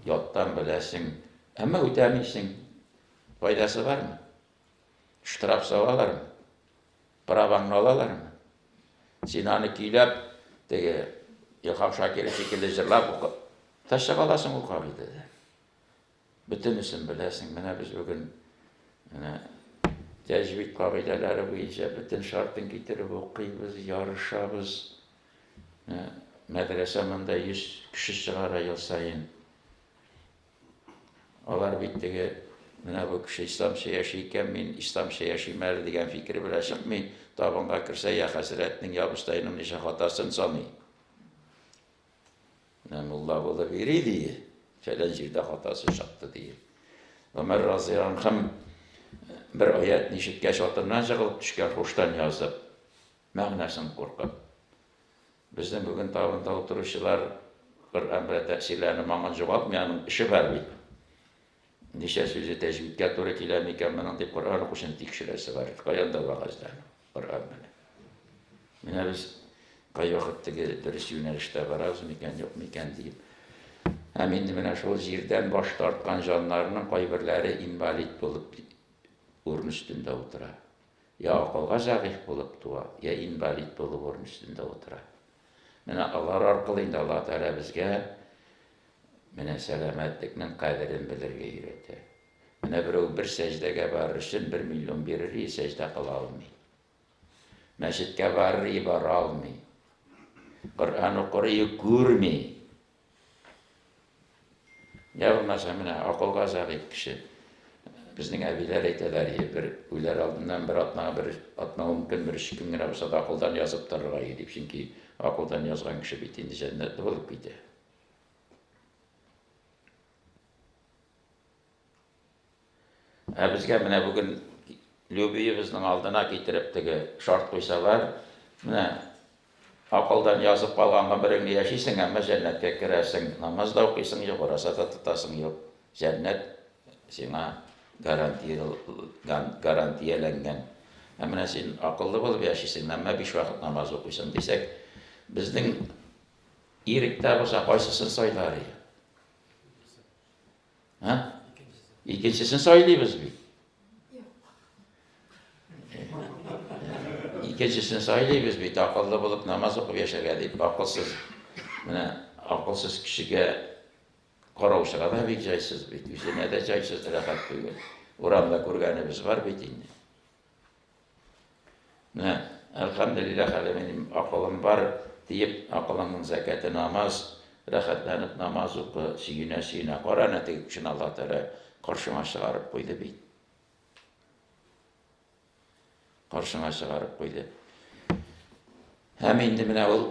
Яттан беләсең. Әмма үтәмисең. Файдасы бармы? Штраф салалармы? Праваңны алалармы? Син аны көйләп, теге Илһам Шакиров шикелле җырлап укып та чыга аласың ул кагыйдәдән. Бөтенесен беләсең. Менә без бүген менә тәҗвид кагыйдәләре буенча бөтен шартын китереп укыйбыз, ярышабыз. Менә мәдрәсә монда 100 кеше чыгара ел саен. Алар бит теге менә бу кеше исламча яши икән, мин исламча яшим әле дигән фикер белән чыкмый. Табынга керсә, я хәзрәтнең, я абыстайның ничә хатасын саный. Менә мулла булып йөри, ди, фәлән җирдә хатасы чыкты, ди. Гомәр разыяллаһу анһу бер аятны ишеткәч, атыннан җыгылып төшкән, һуштан язып, мәгънәсен куркып. Безнең бүген табында утыручылар Коръән белән тәэсирләнеп аңын югалтмый, аның эше бар бит. Ничә сүзе тәҗвидкә туры килә микән моның дип Коръән укучыны тикшерәсе бар. Каян да вәгазьләнү Коръән белән. Менә без кайвакыт теге дөрес юнәлештә барабыз микән, юк микән диеп. Һәм инде менә шул җирдән баш тарткан җаннарның кайберләре инвалид булып урын өстендә утыра. Я акылга зәгыйфь булып туа, я инвалид булып урын өстендә утыра. Менә алар аркылы инде Аллаһ Тәгалә безгә менә сәламәтлекнең кадерен белергә өйрәтә. Менә берәү бер сәҗдәгә барыр өчен бер миллион бирер и сәҗдә кыла алмый. Мәчеткә барыр и бара алмый. Коръән укыр и күрми. Я булмаса менә акылга зәгыйфь кеше. Безнең әбиләр әйтәләр, бер үләр алдыннан бер атна, бер атна ун көн, бер өч көн генә булса да акылдан язып торырга иде дип, чөнки акылдан язган кеше бит инде җәннәтле булып китә. Ә безгә менә бүген Любиебезнең алдына китереп теге шарт куйсалар, менә акылдан язып калган гомереңне яшисең, әмма җәннәткә керәсең, намаз да укыйсың юк, ураза да тотасың юк. Җәннәт сиңа гарантияләнгән. Ә менә син акыллы булып яшисең, әмма биш вакыт намаз укыйсың дисәк, безнең иректә булса кайсысын сайлар идек? Ә? Икенчесен сайлыйбыз бит. Икенчесен сайлыйбыз бит, акыллы булып намаз укып яшәргә дип, акылсыз. Менә акылсыз кешегә караучыга да бик җайсыз бит, үзенә дә җайсыз, рәхәт түгел. Урамда күргәнебез бар бит инде. Менә. Әлхәмдүлилләһ, әле минем акылым бар, диеп, акылыңның зәкяте намаз, рәхәтләнеп намаз укы, сөенә-сөенә. Кара әнә теге кешене Аллаһ Тәгалә каршыңа чыгарып куйды бит. Каршыңа чыгарып куйды. Һәм инде менә ул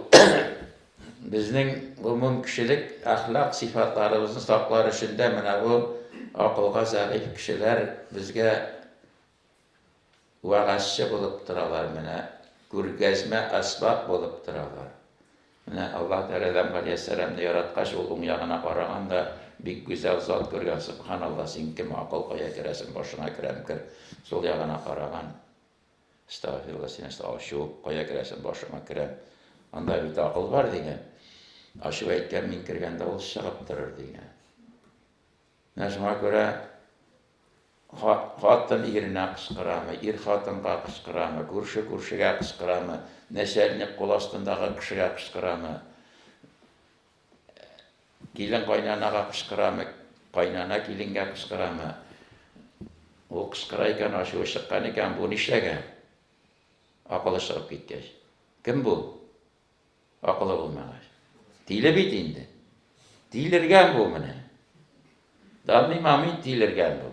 безнең гомум кешелек әхлак сыйфатларыбызны саклар өчен дә менә бу акылга зәгыйфь кешеләр безгә вәгазьче булып торалар, менә күргәзмә әсбап булып торалар. Менә Аллаһ Тәгалә Адәм галәйһиссәламне яраткач, ул уң ягына караган да, бик гүзәл зат күргән, Сөбханалла, син кем, акыл кая керәсең, башыңа керәм, кер. Сул ягына караган, Әстәгъфирулла, син нәрсә, ачу, кая керәсең, башыңа керәм. Анда бит акыл бар, дигән. Ачу әйткән, мин кергәндә ул чыгып торыр, дигән. Менә шуңа күрә хатын иренә кычкырамы, ир хатынга кычкырамы, күрше күршегә кычкырамы, нәчәлник кул астындагы кешегә кычкырамы, килен кайнанага кычкырамы, кайнана киленгә кычкырамы. Ул кычкыра икән, ачуы чыккан икән, бу нишләгән? Акылы чыгып киткәч. Кем бу? Акылы булмагач. Тиле бит инде. Тилергән бу менә. Данный момент тилергән бу.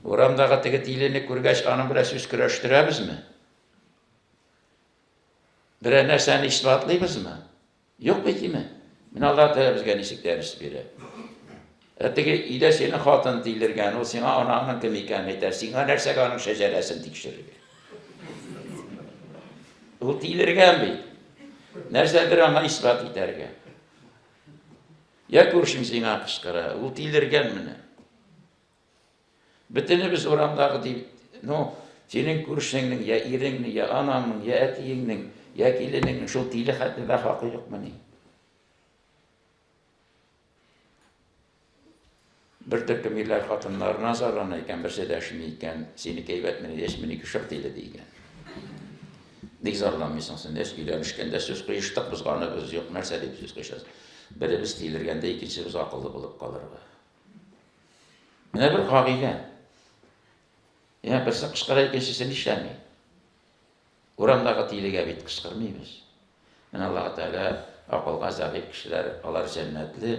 Урамдагы теге тилене күргәч, аның белән сүз көрәштерәбезме? Берәр нәрсәне исбатлыйбызмы? Юк бит име? Менә Аллаһ Тәгалә безгә ничек дәрес бирә. Ә теге өйдә синең хатын тилергән, ул сиңа анаңның кем икәнен әйтә. Сиңа нәрсәгә аның шәҗәрәсен тикшерергә? Ул тилергән бит. Нәрсәдер аңа исбат итәргә. Я күршең сиңа кычкыра, ул тилергән менә. Бөтенебез урамдагы дип, ну, синең күршеңнең, я иреңнең, я анаңның, я әтиеңнең, я киленеңнең шул тиле хәтле дә хакы юкмыни? Бер төркем ирләр хатыннарына зарлана икән, берсе дәшми икән, синеке әйбәтмени, яшь минеке шыр тиле ди икән. Ник зарланмыйсың син, яшь өйләнешкәндә сүз куештык, без ганыбыз юк, нәрсә дип сүз куешасың? Беребез тилергәндә икенчебез акыллы булып калырга. Менә бер кагыйдә. Я берсе кычкыра, икенчесе нишләми? Урамдагы тилегә бит кычкырмыйбыз. Менә Аллаһ Тәгалә акылга зәгыйфь кешеләр, алар җәннәтле,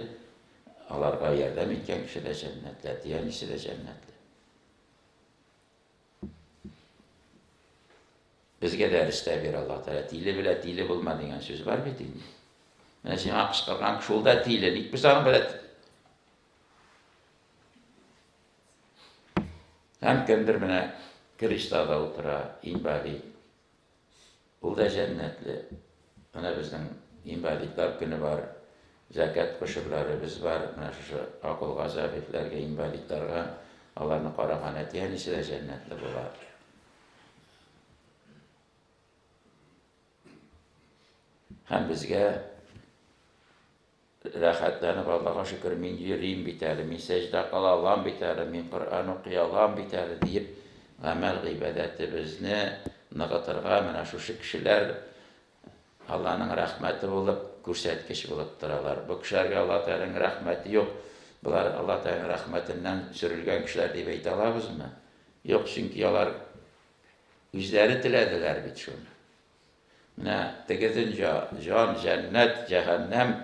аларга ярдәм иткән кеше дә җәннәтле, әти-әнисе дә җәннәтле. Безгә дәрес тә бирә Аллаһ Тәгалә. Тиле белә тиле булма дигән сүз бар бит инде. Менә сиңа кычкырган кеше ул да тиле. Ник без аның белән Һәм кемдер менә креслода утыра, инвалид. Ул да җәннәтле. Менә безнең инвалидлар көне бар, зәкят гошерләребез бар. Менә шушы акылга зәгыйфьләргә, инвалидларга аларны караган әти-әнисе дә җәннәтле була. Һәм безгә Рәхәтләнеп, Аллага шөкер, мин йөрим бит әле, мин сәҗдә кыла алам бит әле, мин Коръән укый алам бит әле, диеп, гамәл-гыйбадәтебезне ныгытырга менә шушы кешеләр Алланың рәхмәте булып, күрсәткеч булып торалар. Бу кешеләргә Алла Тәгаләнең рәхмәте юк. Болар Алла Тәгаләнең рәхмәтеннән сөрелгән кешеләр дип әйтә алабызмы? Юк, чөнки алар үзләре теләделәр бит шуны. Менә теге дөнья, җан, җәннәт, җәһәннәм,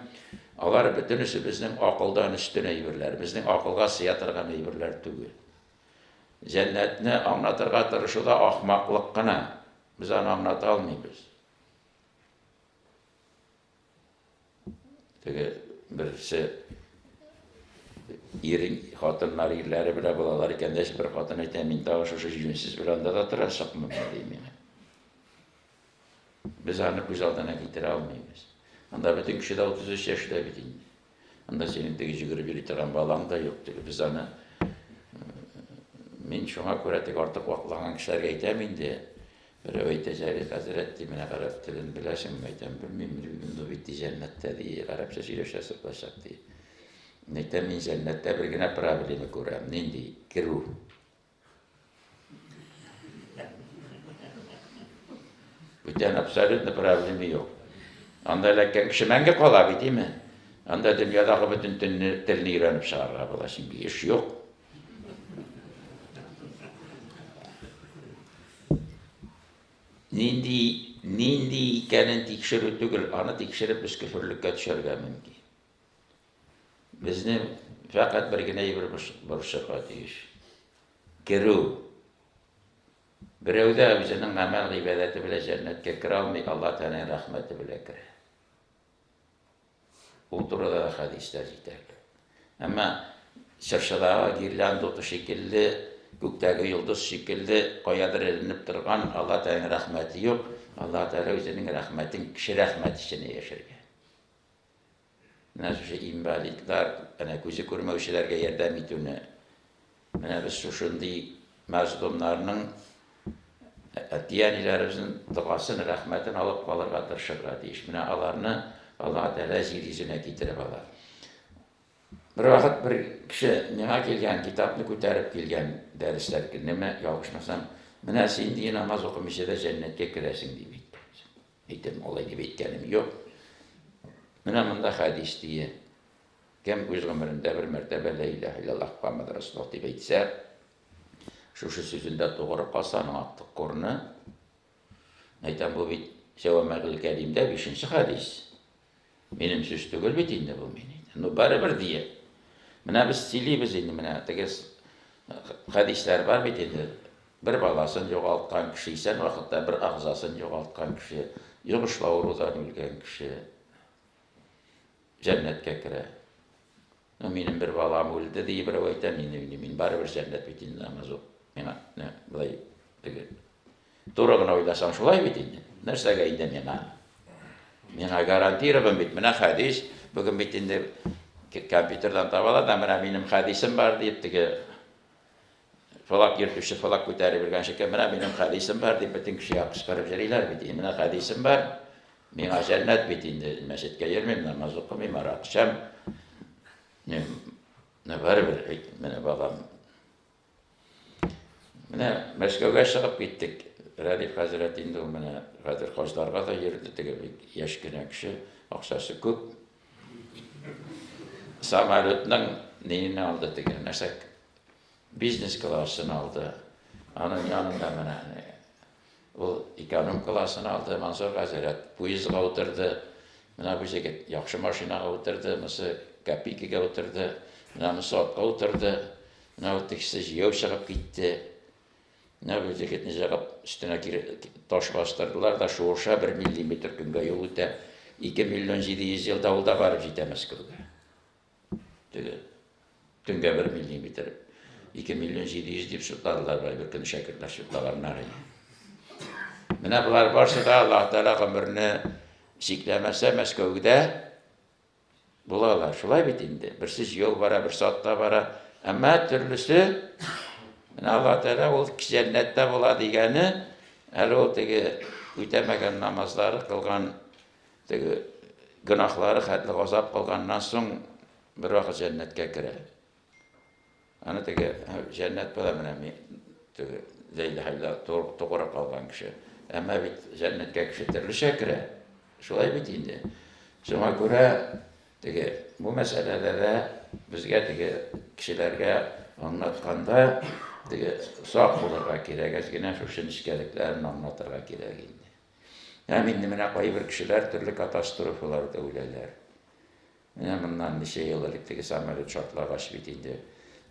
алар бөтенесе безнең акылдан өстен әйберләр, безнең акылга сыя торган әйберләр түгел. Җәннәтне аңлатырга тырышу да ахмаклык кына. Без аны аңлата алмыйбыз. Теге берсе ирен хатыннар ирләре белән булалар икән дә, бер хатын әйтә, мин тагы шушы җүнсез белән анда да торачакмын, ди миңа. Без аны күз алдына китерә алмыйбыз. Анда бөтен кеше дә 33 яшьтә бит инде. Анда синең теге йөгереп йөри торган балаң да юк. Теге без аны мин шуңа күрә теге артык вакланган кешеләргә әйтәм инде. Берәү әйтә, Җәлил хәзрәт, ди, менә гарәп телен беләсеңме? Әйтәм, белмим, ну бит ди, җәннәттә ди, гарәпчә сөйләшәсе булачак ди. Мин әйтәм, мин җәннәттә бер генә проблема күрәм. Нинди? Керү. Бүтән абсолютно проблема юк. Анда эләккән кеше мәңге кала бит, име? Анда дөньядагы бөтен телне, телне өйрәнеп чыгарга була, чөнки эш юк. Нинди, нинди икәнен тикшерү түгел, аны тикшереп без көферлеккә төшәргә мөмкин. Безне фәкать бер генә әйбер борчырга тиеш. Керү. Берәү дә үзенең гамәл гыйбадәте белән җәннәткә керә алмый, Алла Тәгаләнең рәхмәте белән керә. Ул турыда да хәдисләр җитәрлек. Әмма чыршыдагы гирлянда уты шикелле, күктәге йолдыз шикелле каядыр эленеп торган Алла Тәгаләнең рәхмәте юк. Алла Тәгалә үзенең рәхмәтен кеше рәхмәте эченә яшергән. Менә шушы инвалидлар, әнә күзе күрмәүчеләргә ярдәм итүне, менә без шушындый мәзлумнарның әти-әниләребезнең догасын, рәхмәтен алып калырга тырышырга тиеш. Менә аларны Аллаһ Тәгалә җир йөзенә китереп ала. Бервакыт бер кеше миңа килгән, китапны күтәреп килгән дәресләр көнеме, ялгышмасам, менә син ди намаз укымыйча да җәннәткә керәсең дип әйткән. Әйтәм, алай дип әйткәнем юк. Менә монда хәдис дие. Кем үз гомерендә бер мәртәбә лә илаһ иллаллаһ Мухаммад Расулуллаһ дип әйтсә, шушы сүзендә тугры калса, аның актык корны. Әйтәм, бу бит Җәвамәгыл Кәримдә бишенче хәдис. Минем сүз түгел бит инде бу мин. Ну, барыбер дие. Менә без сөйлибез инде менә теге хәдисләр бар бит инде. Бер баласын югалткан кеше, исән вакытта бер әгъзасын югалткан кеше, йогышлы авырудан үлгән кеше җәннәткә керә. Ну, минем бер балам үлде, ди берәү әйтә, мин, мин, мин барыбер җәннәт бит инде намаз ук. Миңа, не, болай теге. Туры гына уйласаң шулай бит инде. Нәрсәгә инде миңа? Миңа гарантирован бит, менә хәдис, бүген бит инде компьютердан табалар да, менә минем хәдисем бар дип теге Флаг йөртүче флаг күтәреп йөргән шикелле, менә минем хәдисем бар дип бөтен кешегә кычкырып йөриләр бит. Менә хәдисем бар, миңа җәннәт бит инде, мәчеткә йөрмим, намаз укымыйм, арак эчәм. Менә барыбер, менә балам. Менә Мәскәүгә чыгып киттек. Рәдиф хәзрәт инде ул менә хәзер хаҗларга да йөрде, теге бик яшь кенә кеше, акчасы күп. Самолетның ниен алды теге, нәрсә Бизнес классын алды. Аның янында менә ул эконом классын алды. Мансур хәзрәт поездга утырды. Менә бу җегет яхшы машинага утырды, монысы копейкага утырды, менә монысы атка утырды. Менә бу тегесе җәяү чыгып китте. Менә бу җегетне җыгып өстенә кире таш бастырдылар да шуыша бер миллиметр көнгә юл үтә. 2 миллион 700 елда ул да барып җитә Мәскәүгә. Теге төнгә бер миллиметр, 2 миллион 700 дип шутладылар бер бер көн шәкертләр шутлаганнар. Менә болар барсы да Аллаһ Тәгалә гомерне чикләмәсә Мәскәүдә булалар. Шулай бит инде. Берсе җыел бара, берсе атта бара. Әмма төрлесе менә Аллаһ Тәгалә ул җәннәттә була дигәне әле ул теге үтәмәгән намазлары кылган Теге гөнаһлары хәтле газап кылганнан соң бервакыт җәннәткә керә. Аны теге җәннәт була менә мин теге ләйлә хәйлә тугры калган кеше. Әмма бит җәннәткә кеше төрлечә керә. Шулай бит инде. Шуңа күрә теге бу мәсьәләдә дә безгә теге кешеләргә аңлатканда теге сак булырга кирәк, әз генә шушы нечкәлекләрен аңлатырга кирәк инде. Һәм инде менә кайбер кешеләр төрле катастрофаларда үләләр. Менә моннан ничә ел элек теге самолет шартлагач бит инде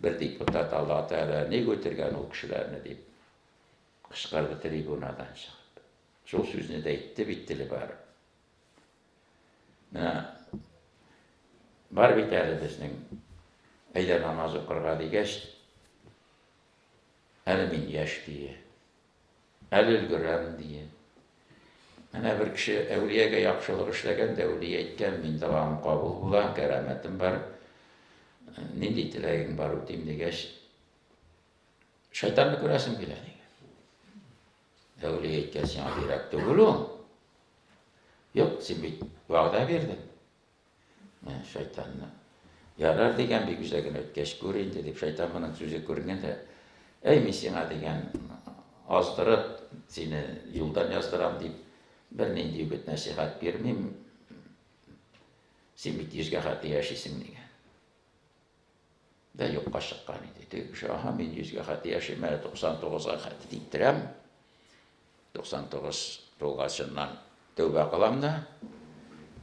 бер депутат Алла Тәгалә ник үтергән ул кешеләрне дип кычкырды трибунадан чыгып. Шул сүзне дә әйтте бит теле барып. Менә бар бит әле безнең әйдә намаз укырга дигәч, әле мин яшь дие. Әле өлгерәм, дие. Менә бер кеше әүлиягә яхшылык эшләгән дә, әүлия әйткән, мин догам кабул була, кәрамәтем бар. Нинди теләгең бар, үтим дигәч, шайтанны күрәсем килә, дигән. Әүлия әйткән, сиңа кирәк түгел ул. Юк, син бит вәгъдә бирдең. Менә шайтанны. Ярар дигән, бик үзәген әйткәч, күр инде, дип шайтан моның сүзе күренгән дә, әй, мин сиңа дигән, аздырып, сине юлдан яздырам дип, бернинди үгет нәсихәт бирмим. Син бит йөзгә хәтле яшисең дигән. Дә юкка чыккан иде. Теге кеше, аһа, мин йөзгә хәтле яшим, әле 99-га хәтле типтерәм. 99 тулгачыннан тәүбә кылам да,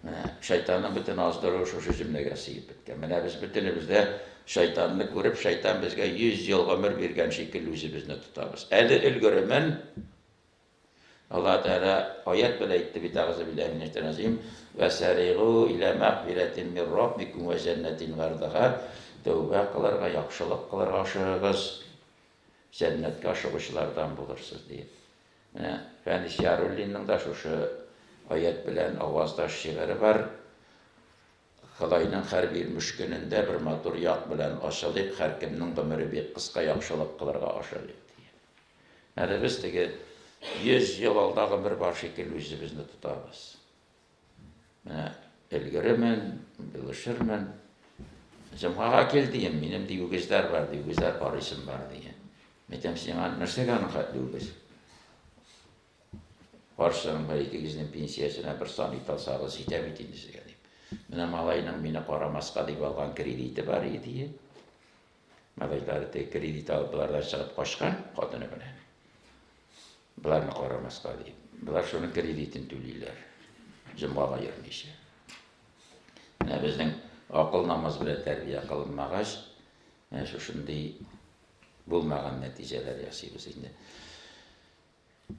менә шайтанның бөтен аздыруы шушы җөмләгә сыеп беткән. Менә без бөтенебез дә шайтанны күреп, шайтан безгә 100 ел гомер биргән шикелле үзебезне тотабыз. Әле өлгеремен. Аллаһ Тәгалә аять белән әйтте бит, Әгъзу биллаһи минәш шайтанир раҗим, Вә сәригу илә мәгъфирәтин мин раббикум вә җәннәтин гардыһа, тәүбә кылырга, яхшылык кылырга ашыгыгыз, җәннәткә ашыгучылардан булырсыз, диеп. Менә Фәнис Яруллинның да шушы аять белән аваздаш шигыре бар. Ходайның һәр бирмеш көнендә бер матур як белән ачылыйк, һәркемнең гомере бик кыска, яхшылык кылырга ашыгыйк, диеп. Әле без теге 100 ел алда гомер бар шикелле үзебезне тотабыз. Менә өлгеремен, белешермен. Җомгага кил дием, минем ди үгезләр бар, ди, үгезләр карыйсым бар дигән. Әйтәм, сиңа нәрсәгә аның хәтле үгез? Карчыгың бер икегезнең пенсиясенә бер сан ит алсагыз җитә бит инде сезгә дип. Менә малайның мине карамаска дип алган кредиты бар иде. Малайлары теге кредит алып болардан чыгып качкан хатыны белән. Боларны карамаска дип. Болар шуның кредитын түлиләр. Җомгага йөрмичә. Менә безнең акыл намаз белән тәрбия кылынмагач, менә шушындый булмаган нәтиҗәләр ясыйбыз инде.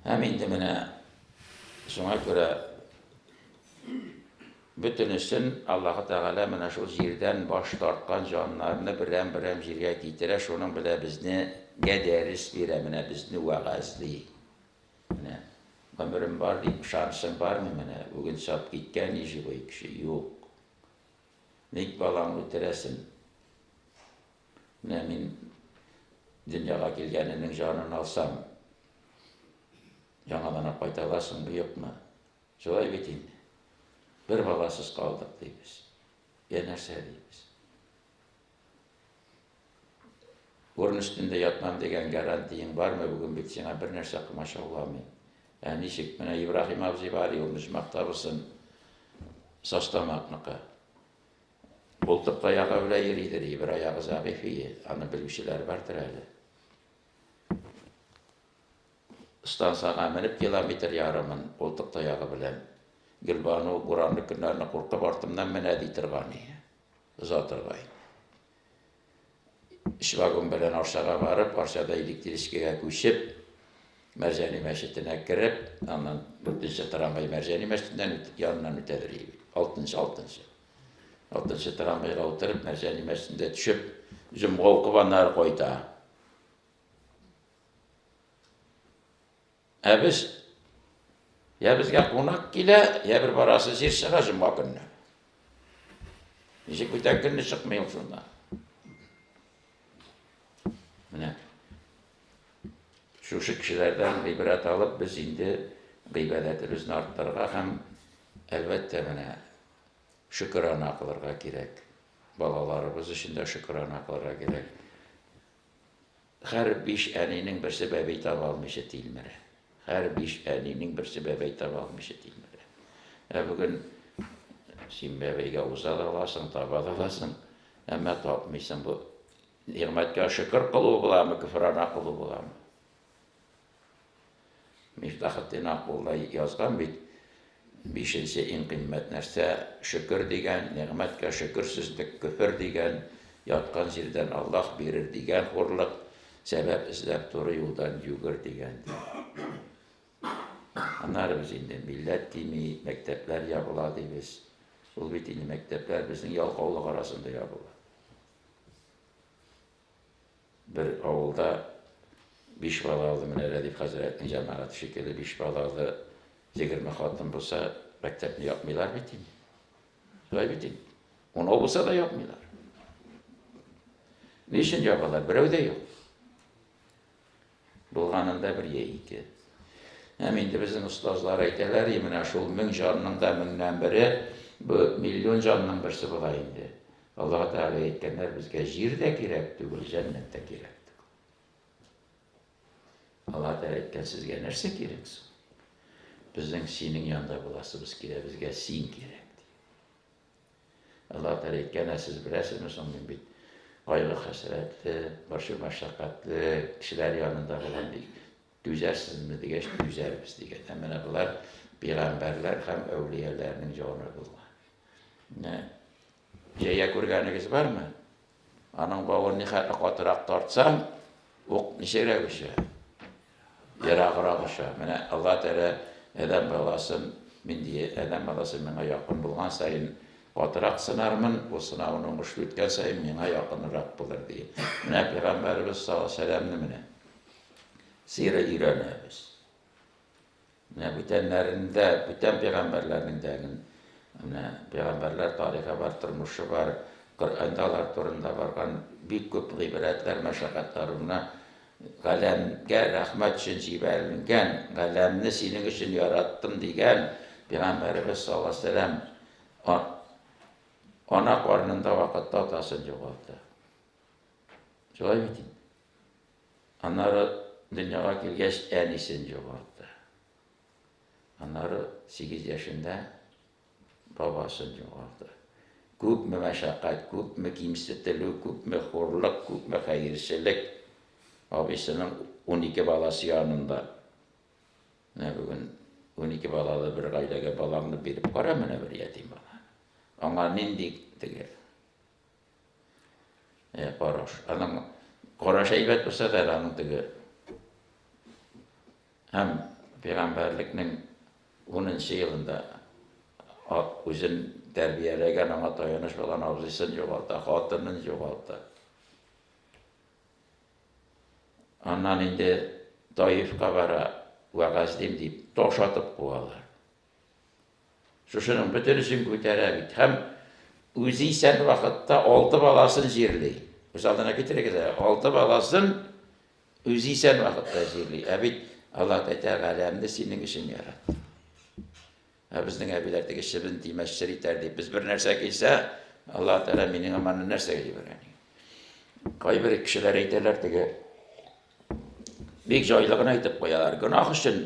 Һәм инде менә шуңа күрә бөтенесен Аллаһы Тәгалә менә шул җирдән баш тарткан җаннарны берәм-берәм җиргә китерә, шуның белән безне гә дәрес бирә, менә безне вәгазьли. Менә гомерем бар дип ышанычың бармы менә? Бүген чап киткән и живой кеше юк. Ник балаңны үтерәсең? Менә мин дөньяга килгәненең җанын алсам, яңадан алып кайта аласыңмы, юкмы? Шулай бит инде. Бер баласыз калдык дибез. Я нәрсә дибез? Урын өстендә ятмам дигән гарантияң бармы? Бүген бит сиңа бер нәрсә комачауламый. Ә ничек? Менә Ибраһим абзый бар, ул оҗмахта булсын. Састамакныкы. Култык таягы белән йөридер, бер аягы зәгыйфь ие, аны белүчеләр бардыр әле. Стансага менеп километр ярымын култык таягы белән. Гөлбану буранлы көннәрне куркып артымнан менә ди торган ие. Озатырга инде. Өч вагон белән Арчага барып, Арчада электричкага күчеп, Мәрҗани мәчетенә кереп, аннан дүртенче трамвай Мәрҗани мәчетеннән яныннан үтәдер иде. Алтынчы, алтынчы. Алтынчы трамвайга утырып, Мәрҗани мәчетендә төшеп, җомга укып аннары кайта. Ә без я безгә кунак килә, я бер барасы җир чыга җомга көнне. Ничек бүтән көнне чыкмый ул шунда. Менә шушы кешеләрдән гыйбрәт алып, без инде гыйбадәтебезне арттырырга һәм, әлбәттә, менә шөкерана кылырга кирәк. Балаларыбыз өчен дә шөкерана кылырга кирәк. Һәр биш әнинең берсе бәбәй таба алмыйча тилмерә. Һәр биш әнинең берсе бәбәй таба алмыйча тилмерә. Ә бүген син бәбәйгә уза да аласың, таба да аласың, әмма тапмыйсың. Бу нигъмәткә шөкер кылу буламы, көфрана кылу буламы? Мифтахетдин Акулла язган бит, бишенче иң кыйммәт нәрсә, шөкер дигән, нигъмәткә шөкерсезлек, көфер дигән, яткан җирдән Аллаһ бирер дигән хурлык, сәбәп эзләп туры юлдан йөгер дигән, ди. Аннары без инде милләт кими, мәктәпләр ябыла дибез. Ул бит инде мәктәпләр безнең ялкаулык арасында ябыла. Бер авылда биш балалы, менә Рәдиф хәзрәтнең җәмәгате шикелле биш балалы 20 хатын булса, мәктәпне япмыйлар бит инде. Шулай бит инде. Унау булса да япмыйлар. Ни өчен ябалар? Берәү дә юк. Булганында бер я ике. Һәм инде безнең остазлар әйтәләр, и менә шул мең җанның да меңнән бере, бу миллион җанның берсе була инде. Аллаһ Тәгалә әйткәннәр, безгә җир дә кирәк түгел, җәннәт тә кирәк түгел. Аллаһ Тәгалә әйткән, сезгә нәрсә кирәк соң? Безнең синең янда буласыбыз килә, безгә син кирәк, ди. Аллаһ Тәгалә әйткән, ә сез беләсезме соң, мин бит кайгы-хәсрәтле, борчу-мәшәкатьле кешеләр янында булам, ди. Түзәрсезме дигәч, түзәрбез дигән. Ә менә болар пәйгамбәрләр һәм әүлияләрнең җаны булган. Менә җәя күргәнегез бармы? Аның бавын нихәтле катырак тартсаң, ук ничегрәк оча? Ераграк оча. Менә Алла Тәгалә адәм баласын, мин ди, адәм баласы миңа якын булган саен катырак сынармын, ул сынавын уңышлы үткән саен миңа якынрак булыр ди. Менә пәйгамбәребез саллаллаһу алейһи вәсәлләмне менә сыйры өйрәнәбез. Менә бүтәннәрендә, бүтән пәйгамбәрләрнең дә менә пәйгамбәрләр тарихы бар, тормышы бар, Коръәндә алар турында барган бик күп гыйбрәтләр, мәшәкатьләр. Менә галәмгә рәхмәт өчен җибәрелгән, галәмне синең өчен яраттым дигән пәйгамбәребез саллаллаһу алейһи вәсәлләм ана карынында вакытта атасын югалта. Шулай бит инде. Аннары дөньяга килгәч, әнисен югалтты. Аннары 8 яшендә бабасын югалтты. Күпме мәшәкать, күпме кимсетелү, күпме хурлык, күпме хәерчелек абыйсының 12 баласы янында. Менә бүген 12 балалы бер гаиләгә балаңны биреп кара менә бер ятим баланы. Аңа нинди теге Э, караш. Аның караш әйбәт булса да, аның теге һәм пәйгамбәрлекнең 10 елында үзен тәрбияләгән, аңа таяныч булган абзыйсын югалта, хатынын югалта. Аннан инде Таифка бара, вәгазьлим дип, таш атып куалар. Шушының бөтенесен күтәрә бит. Һәм үзе исән вакытта алты баласын җирли. Күз алдына китерегез әле. Алты баласын үзе исән вакытта җирли. Ә бит Аллаһ әйтә, галәмне синең өчен яратты. Ә безнең әбиләр теге чебен тимәс чер итәр дип, без бер нәрсә килсә, Аллаһ Тәгалә минем аманны нәрсәгә җибәргән? Кайбер кешеләр әйтәләр теге Бик җайлы гына әйтеп куялар. Гөнаһ өчен,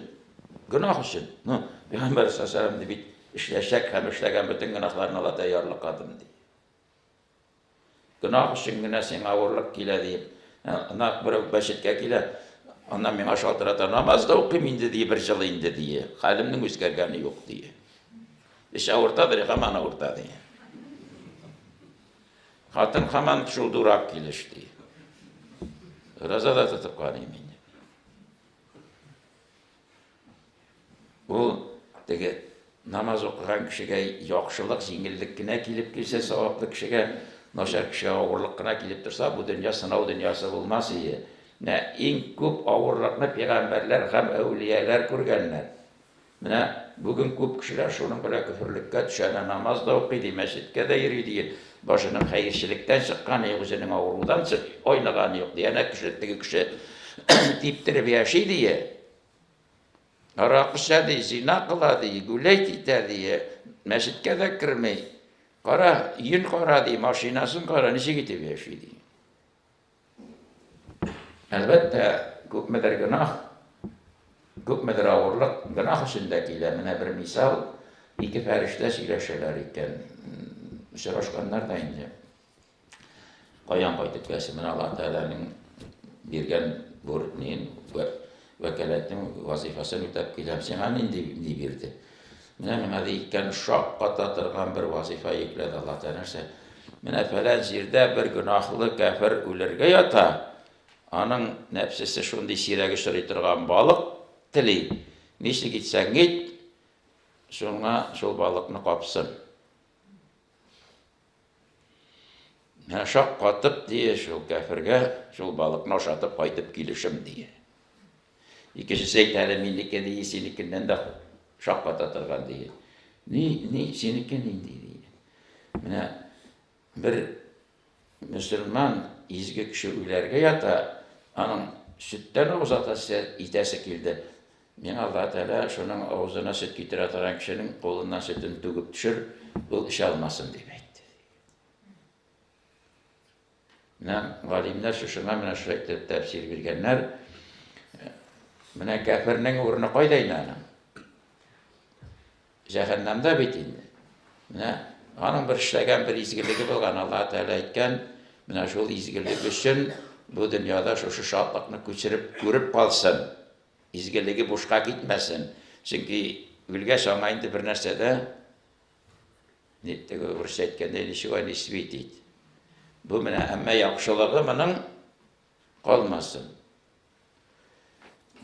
гөнаһ өчен. Ну, Пәйгамбәр саллаллаху алейһи бит эшләчәк һәм эшләгән бөтен гөнаһларны Алла Тәгалә ярлыкадым ди. Гөнаһ өчен генә сиңа авырлык килә диеп, ана берәү мәчеткә килә, аннан миңа шалтырата, намаз да укыйм инде ди, бер җыл инде ди. Хәлемнең үзгәргәне юк ди. Эч авыртадыр, һаман авырта ди. Хатын һаман шул дурак килеш, ди. Ураза да тотып карыйм инде. Ул теге намаз укыган кешегә яхшылык, җиңеллек кенә килеп килсә, саваплы кешегә, начар кешегә авырлык кына килеп торса, бу дөнья сынау дөньясы булмас иде. Менә иң күп авырлыкны пәйгамбәрләр һәм әүлияләр күргәннәр. Менә бүген күп кешеләр шуның белән көферлеккә төшә дә, намаз да укый, ди, мәчеткә дә йөри, ди, башының хәерчелектән чыкканы юк, үзенең авырудан айныганы юк, ди, әнә кеше, теге кеше типтереп яши, ди, аракы эчә, ди, зина кыла, ди, гүләйт итә, ди, мәчеткә дә керми, кара, өен кара, ди, машинасын кара, ничек итеп яши, ди. Әлбәттә, күпмедер гөнаһ, күпмедер авырлык гөнаһ өчен дә килә. Менә бер мисал, ике фәрештә сөйләшәләр икән. Очрашканнар да инде. Каян кайтып киләсең? Менә Аллаһ Тәгаләнең биргән бурнин, вәкаләтен, вазифасын үтәп киләм. Сиңа нинди ни бирде? Менә миңа ди икән шакката торган бер вазифа йөкләде Аллаһ Тәгалә. Нәрсә? Менә фәлән җирдә бер гөнаһлы кәфер үлергә ята. Аның нәфсесе шундый сирәк очрый торган балык тели. Ничек итсәң ит, шуңа шул балыкны капсын. Менә шаккатып, дие, шул кәфергә шул балыкны ашатып кайтып килешем, дие. Икенчесе әйтә, әле минеке, дие, синекеннән дә шакката торган, дие. Ни, ни, синеке нинди, дие. Менә бер мөселман изге кеше үләргә ята, аның сөттән авыз атасы итәсе килде. Миңа Аллаһ Тәгалә шуның авызына сөт китерә торган кешенең кулыннан сөтен түгеп төшер, ул эчә алмасын, дип әйтте. Менә галимнәр шушыңа менә шулай итеп тәфсир биргәннәр. Менә кәфернең урыны кайда инде аның? Җәһәннәмдә бит инде. Менә аның бер эшләгән бер изгелеге булган, Аллаһ Тәгалә әйткән, менә шул изгелек өчен бу дөньяда шушы шатлыкны күчереп күреп калсын. Изгелеге бушка китмәсен. Чөнки үлгәч аңа инде бер нәрсә дә, теге урысча әйткәндә, ничего не светит. Бу менә, әмма яхшылыгы моның калмасын.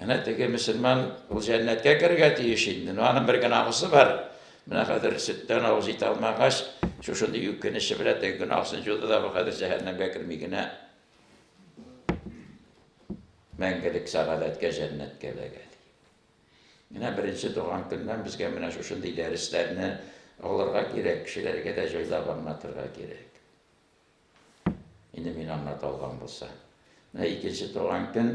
Әнә теге мөселман ул җәннәткә керергә тиеш инде. Но аның бер гөнаһысы бар. Менә хәзер сөттән авыз итә алмагач, шушындый үкенече белән теге гөнаһысын җуды да бу хәзер җәһәннәмгә керми генә мәңгелек сәгадәткә, җәннәткә эләгә. Менә беренче туган көннән безгә менә шушындый дәресләрне алырга кирәк, кешеләргә дә җайлап аңлатырга кирәк. Инде мин аңлата алган булса. Менә икенче туган көн,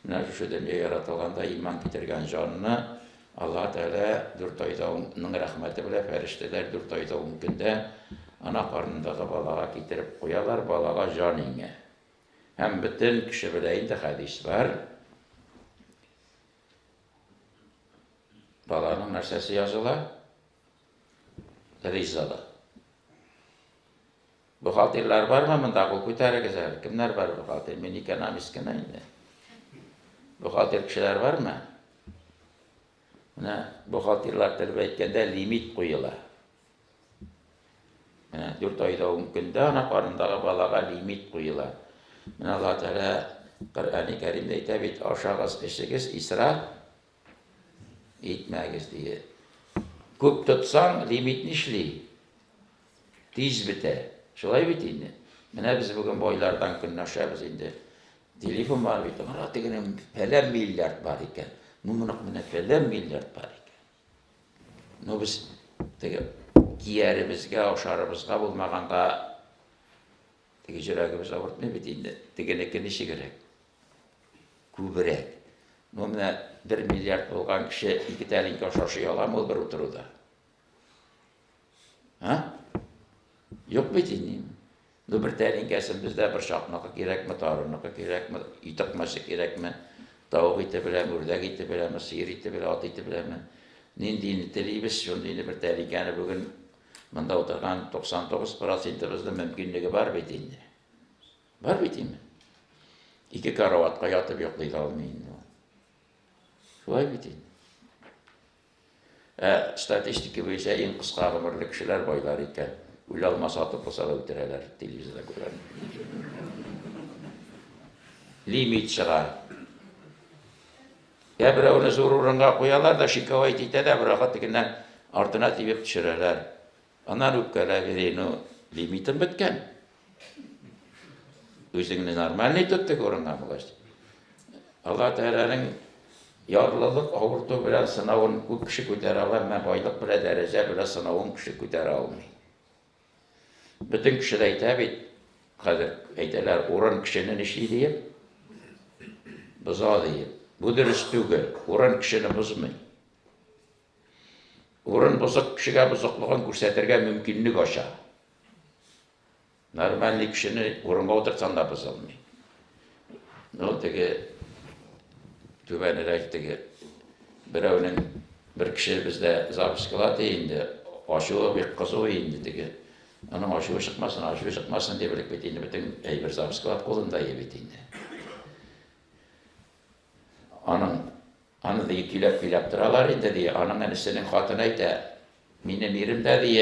менә шушы дөнья яратылганда иман китергән җанны Аллаһ Тәгалә дүрт айда ның рәхмәте белән фәрештәләр дүрт айда ун көндә ана карынындагы балага китереп куялар, балага җан иңә. Һәм бөтен кеше белә инде, хәдис бар. Баланың нәрсәсе языла? Ризыгы. Бухгалтерлар бармы монда? Кул күтәрегез әле. Кемнәр бар бухгалтер? Мин экономист кенә инде. Бухгалтер кешеләр бармы? Менә бухгалтерлар телеп әйткәндә лимит куела. Менә 4 айда 10 көндә ана карындагы балага лимит куела. Менә Аллаһ Тәгалә Коръәни Кәримдә әйтә бит, ашагыз, эчегез, исраф итмәгез дие. Күп тотсаң, лимит нишли? Тиз бетә. Шулай бит инде. Менә без бүген байлардан көнләшәбез инде. Телефон бар бит, ара тегенең фәлән миллиард бар икән. Ну, моның менә фәлән миллиард бар икән. Ну, без теге кияребезгә, ашарыбызга булмаганга теге йөрәгебез авыртмый бит инде. Тегенеке ничегрәк? Күбрәк. Ну, менә бер миллиард булган кеше ике тәлинкә аш ашый аламы ул бер утыруда? А? Юк бит инде. Ну, бер тәлинкәсен бездә борчакныкы кирәкме, тарыныкы кирәкме, ит токмачы кирәкме, тавык ите беләме, үрдәк ите беләме, сыер ите беләме, ат ите беләме. Ниндине телибез, шундыйны бер тәлинкәне бүген монда утырган 99 процентыбызның мөмкинлеге бар бит инде. Бар бит инде. Ике караватка ятып йоклый да алмый инде ул. Шулай бит инде. Ә статистика буенча иң кыска гомерле кешеләр байлар икән. Үлә алмаса атып булса да үтерәләр, телевизорда күрәм. Лимит чыга. Я берәүне зур урынга куялар да шиковать итә дә, берәүгә тегеннән артына тибеп төшерәләр. Аннан үпкәләп йөри, ну, лимитым беткән. Үзеңне нормальный тот теге урынга булгач. Алла Тәгаләнең ярлылык авырту белән сынавын күп кеше күтәрә ала, әмма байлык белән дәрәҗә белән сынавын кеше күтәрә алмый. Бөтен кеше дә әйтә бит, хәзер әйтәләр, урын кешене нишли диеп? Боза диеп. Бу дөрес түгел. Урын кешене бозмый. Урын бозык кешегә бозыклыгын күрсәтергә мөмкинлек ача. Нормальный кешене урынга утыртсаң да бозылмый. Ну, теге түбәнрәк теге берәүнең бер кеше бездә запись кыла ди инде, ачуы бик кызу инде теге. Аның ачуы чыкмасын, ачуы чыкмасын дип элек бит инде бөтен әйбер запись кулында бит инде. Аның аны ди көйләп-көйләп торалар инде ди. Аның энесенең хатыны әйтә, минем ирем дә ди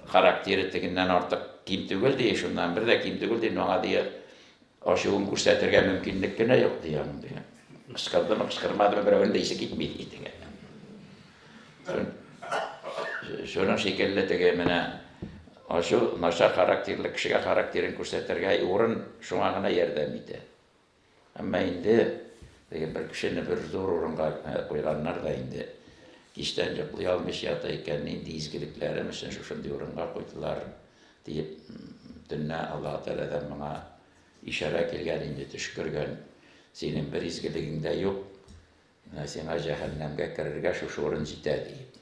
характеры тегеннән артык ким түгел ди, шуннан бер дә ким түгел ди, аңа ди ачуын күрсәтергә мөмкинлек кенә юк ди аның ди. Кычкырдымы, кычкырмадымы, берәүнең дә исе китми ди теге. Шуның шикелле теге менә ачу начар характерлы кешегә характерын күрсәтергә урын шуңа гына ярдәм итә. Әмма инде теге бер кешене бер зур урынга куйганнар да инде кичтән йоклый алмыйча ята икән, нинди изгелекләрем өчен шушындый урынга куйдылар, диеп, төнлә Аллаһы Тәгаләдән моңа ишарә килгән инде, төш күргән, синең бер изгелегең дә юк, менә сиңа җәһәннәмгә керергә шушы урын җитә, диеп.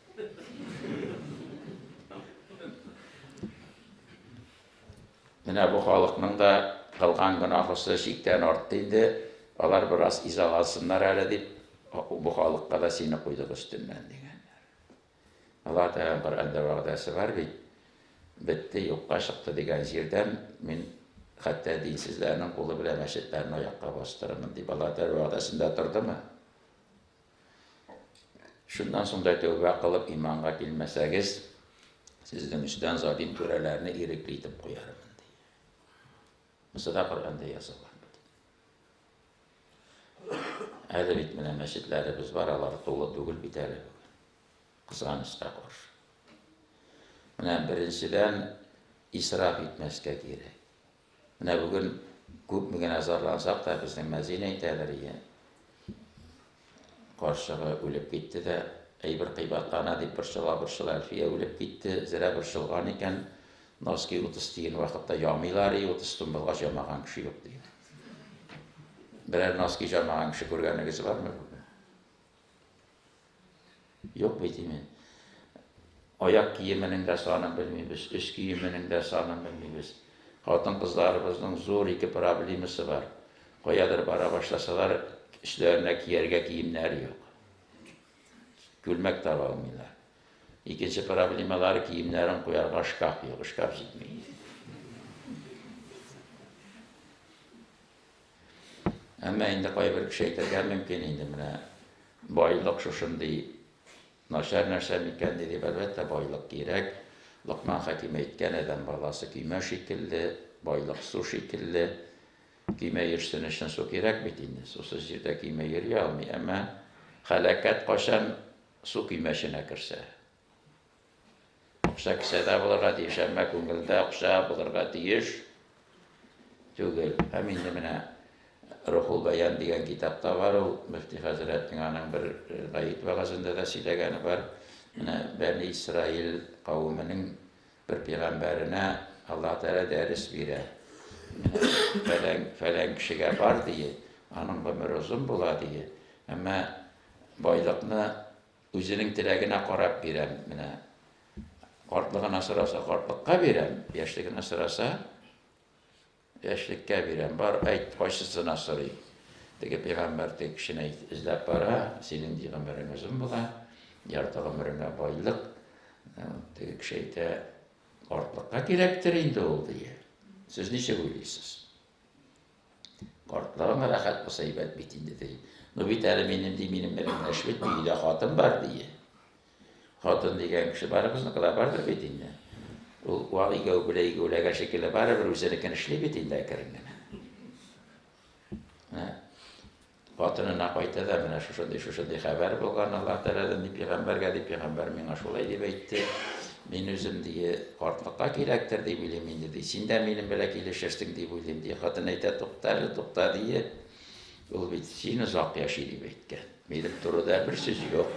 Менә бу халыкның да кылган гөнаһысы чиктән артты инде, алар бераз изалансыннар әле дип, бу халыкка да сине куйдык өстеннән, дигәннәр. Аллаһ Тәгаләнең Коръәндә вәгъдәсе бар бит, бетте, юкка чыкты дигән җирдән мин хәтта динсезләрнең кулы белән мәчетләрне аякка бастырырмын дип, Аллаһ Тәгалә вәгъдәсендә тордымы? Шуннан соң да тәүбә кылып иманга килмәсәгез, сезнең өстән залим түрәләрне ирекле итеп куярмын, ди. Монысы да Коръәндә язылган бит. Әле бит менә мәчетләребез бар, алар тулы түгел бит әле бүген. Кызганычка каршы. Менә беренчедән исраф итмәскә кирәк. Менә бүген күпме генә зарлансак та, безнең мәзин әйтәдер, ие, карчыгы үлеп китте дә, әйбер кыйбатлана дип борчыла-борчыла Әлфия үлеп китте, зрә борчылган икән, носки 30 тиен вакытта ямыйлар, и 30 сум булгач ямаган кеше юк, ди. Берәр носки ямаган кеше күргәнегез бармы бүген? Юк бит инде. Аяк киеменең дә санын белмибез, өс киеменең дә санын белмибез. Хатын-кызларыбызның зур ике проблемасы бар. Каядыр бара башласалар, өсләренә кияргә киемнәр юк. Күлмәк таба алмыйлар. Икенче проблемалары киемнәрен куярга шкаф юк, шкаф җитми. Әмма инде кайбер кеше әйтергә мөмкин инде менә байлык шушындый начар нәрсә микән ди дип, әлбәттә, байлык кирәк. Локман Хәким әйткән, адәм баласы көймә шикелле, байлык су шикелле. Көймә йөрсен өчен су кирәк бит инде. Сусыз җирдә көймә йөри алмый. Әмма һәлакәт кайчан су көймә эченә керсә. Акча кесәдә булырга тиеш, әмма күңелдә акча булырга тиеш түгел. Һәм инде менә Рухул Баян дигән китапта бар ул, мөфти хәзрәтнең аның бер э, гает вәгазендә дә сөйләгәне бар. Менә Бәни Исраил кавеменең бер пәйгамбәренә Аллаһ Тәгалә дәрес бирә. Менә фәлән, фәлән кешегә бар дие, аның гомере озын була дие. Әмма байлыкны Үзенең теләгенә карап бирәм. Менә картлыгына сораса, картлыкка бирәм, яшьлегенә сораса, яшьлеккә бирәм. Бар, әйт, кайсысына сорый. Теге пәйгамбәр теге кешене эзләп бара, синең ди гомерең озын була, ярты гомереңә байлык. Теге кеше әйтә, картлыкка кирәктер инде ул, ди. Сез ничек уйлыйсыз? Картлыгың рәхәт булса әйбәт бит инде, ди. Ну бит әле минем, ди, минем белән эш бетми, өйдә хатын бар, ди. Хатын дигән кеше барыбызныкы да бардыр бит инде. Ул вак игәү белән игәүләгән шикелле барыбер үзенекен эшли бит инде әкрен генә. Менә Хатынына кайта да, менә шушындый, шушындый хәбәр булган Аллаһ Тәгаләдән, ди, пәйгамбәргә, ди, пәйгамбәр миңа шулай дип әйтте. Мин үзем, ди, картлыкка кирәктер дип уйлыйм инде, ди. Син дә минем белән килешерсең дип уйлыйм, ди. Хатын әйтә, тукта әле, тукта, ди. Ул бит син озак яши дип әйткән. Минем турыда бер сүз юк.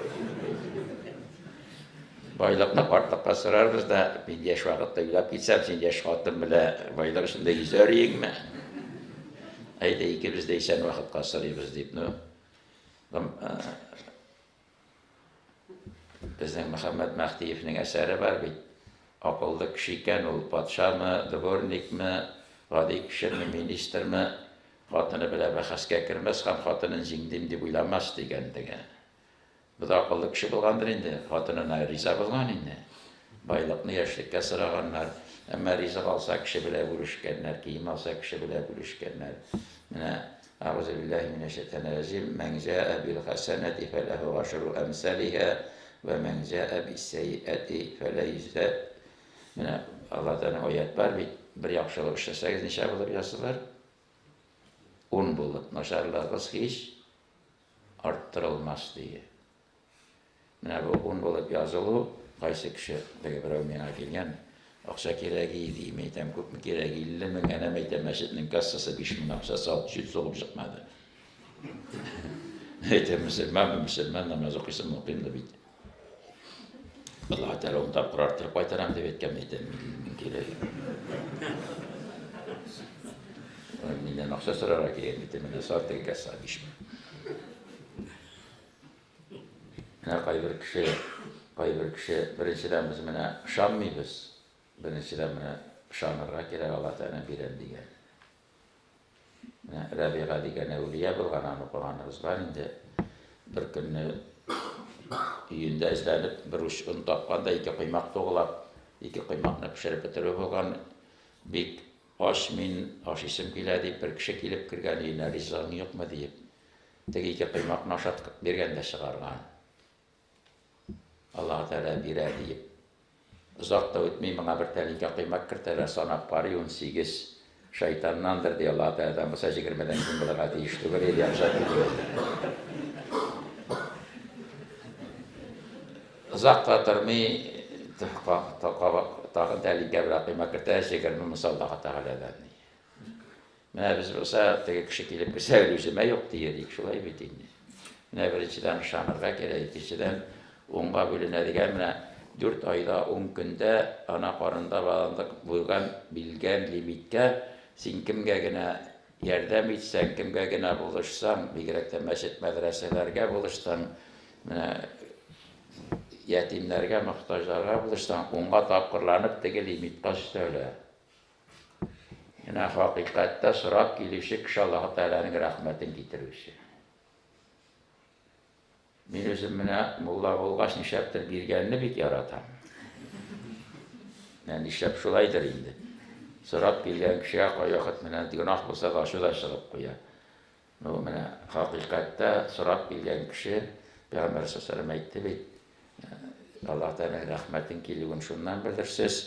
Байлыкны картлыкка сорарбыз да, мин яшь вакытта уйлап китсәм, син яшь хатын белән байлык эчендә йөзәр идеңме? Әйдә, икебез дә исән вакытка сорыйбыз дип, ну, безнең Мөхәммәд Мәһдиевнең әсәре бар бит. Акыллы кеше икән ул, патшамы, дворникмы, гади кешеме, министрмы, хатыны белән бәхәскә кермәс һәм хатынын җиңдем дип уйламас дигән теге. Бу да акыллы кеше булгандыр инде, хатынына риза булган инде. Байлыкны яшьлеккә сораганнар, әмма ризык алса кеше белән бүлешкәннәр, кием алса кеше белән бүлешкәннәр. Менә Әгъузу биллаһи минәш шәйтанир раҗим, мән җаа бил хәсәнәти фәләһу гашру әмсәлиһа вә мән җаа бис сәйиәти фәлә юҗза. Менә Аллаһ Тәгаләнең аять бар бит, бер яхшылык эшләсәгез ничә булып язылыр? Ун булып. Начарлыгыгыз һич арттырылмас, дие. Менә бу ун булып язылу, кайсы кеше, теге берәү миңа килгән, акча кирәк и, ди, мин әйтәм, күпме кирәк, 50 мең, әнә, әйтәм, мәчетнең кассасы 5 мең акча салып, чүт сугып чыкмады. Әйтәм, мөселманмы, мөселман намаз укыйсың, укыйм да бит. Аллаһ Тәгалә ун тапкыр арттырып кайтарам дип әйткән, әйтәм, 50 мең кирәк. Миннән акча сорарга килгән бит, менә сар теге кассага 5 мең. Менә кайбер кеше, кайбер кеше, беренчедән без менә ышанмыйбыз. Беренчедән менә ышанырга кирәк, Аллаһ Тәгалә бирәм дигән. Менә Рәбига дигән әүлия булган, аны укыганыгыз бар инде. Бер көнне өендә эзләнеп, бер уч он тапкан да ике коймак туглап, ике коймакны пешереп бетерү булган. Бик ач мин, ашыйсым килә дип, бер кеше килеп кергән өенә, ризыгың юкмы диеп. Теге ике коймакны ашатып биргән дә чыгарган. Аллаһы Тәгалә бирә диеп. Озак та үтми, моңа бер тәлинкә коймак кертәләр, санап карый, 18. Шайтаннандыр, ди, Аллаһы Тәгаләдән булса, җегермедән ким булырга тиеш түгел иде, акча түгел. Озак та тормый, тагын тәлинкә белән коймак кертә, 20 монысы Аллаһы Тәгаләдән, ди. Менә без булса, теге кеше килеп керсә, үземә юк дияр идек, шулай бит инде. Менә беренчедән ышанырга кирәк, икенчедән унга бүленә дигән, менә дүрт айда ун көндә ана карында баландык булган билгән лимиткә син кемгә генә ярдәм итсәң, кемгә генә булышсаң, бигрәк тә мәчет мәдрәсәләргә булышсаң, менә ятимнәргә, мохтаҗларга булышсаң, унга тапкырланып теге лимитка өстәлә. Менә хакыйкатьтә сорап килүче кеше Аллаһы Тәгаләнең рәхмәтен китерүче. Мин үзем менә мулла булгач нишләптер биргәнне бик яратам. Менә нишләп шулайдыр инде. Сорап килгән кешегә кайвакыт менә гөнаһ булса да ачу да чыгып куя. Ну, менә хакыйкатьтә сорап килгән кеше, Пәйгамбәр саллаллаһу әйтте бит, Аллаһ Тәгаләнең рәхмәтен килүен шуннан белерсез.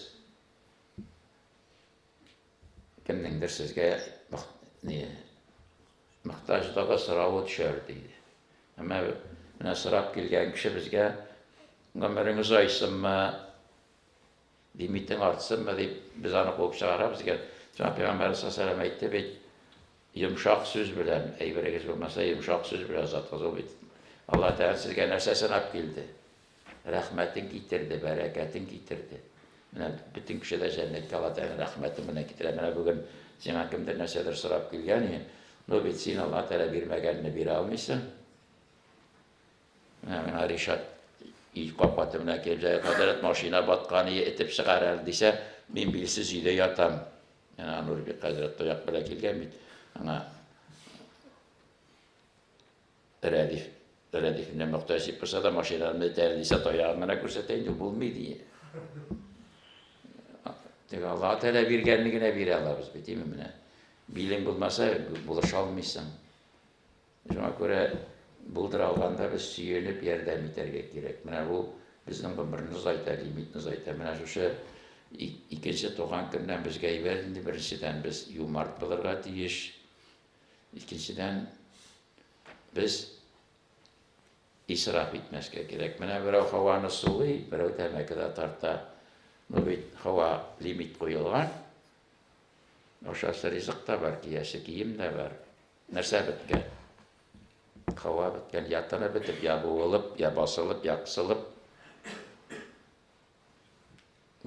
Кемнеңдер сезгә ни мохтаҗлыгы соравы төшәр диде. Әмма менә сорап килгән кеше безгә гомерең озайсынмы, лимитең артсынмы дип без аны куып чыгарабыз икән. Шуңа Пәйгамбәр саллаллаһу әйтте бит, йомшак сүз белән, әйберегез булмаса, йомшак сүз белән озатыгыз. Ул бит Алла Тәгалә сезгә нәрсә сынап килде? Рәхмәтен китерде, бәрәкәтен китерде. Менә бөтен кеше дә җәннәткә Алла Тәгаләнең рәхмәте белән китерә. Менә бүген сиңа кемдер нәрсәдер сорап килгән иде. Ну бит син Алла Тәгалә бирмәгәнне бирә алмыйсың. Менә миңа Ришат өй капка төбенә килеп, Җәлил хәзрәт, машина баткан ие, этеп чыгар әле дисә, мин билсез өйдә ятам. Менә Нурбек хәзрәт таяк белән килгән бит. Аңа Рәдиф, Рәдифенә мохтаҗ дип булса да, машинаны этәр дисә, таягын гына күрсәтә инде, булмый ди. Теге Аллаһ Тәгалә биргәнне генә бирә алабыз бит, димме менә. Билең булмаса, булыша алмыйсың. Шуңа күрә булдыра алганда без сөенеп ярдәм итәргә кирәк. Менә бу безнең гомерне озайта, лимитны озайта. Менә шушы икенче туган көннән безгә әйбәт инде, беренчедән без юмарт булырга тиеш. Икенчедән, без исраф итмәскә кирәк. Менә берәү һаваны сулый, берәү тәмәке дә тарта. Ну бит һава лимит куелган. Ашасы ризык та бар, киясе кием дә бар. Нәрсә беткән? Һава беткән, я тыны бетеп, я буылып, я басылып, я кысылып.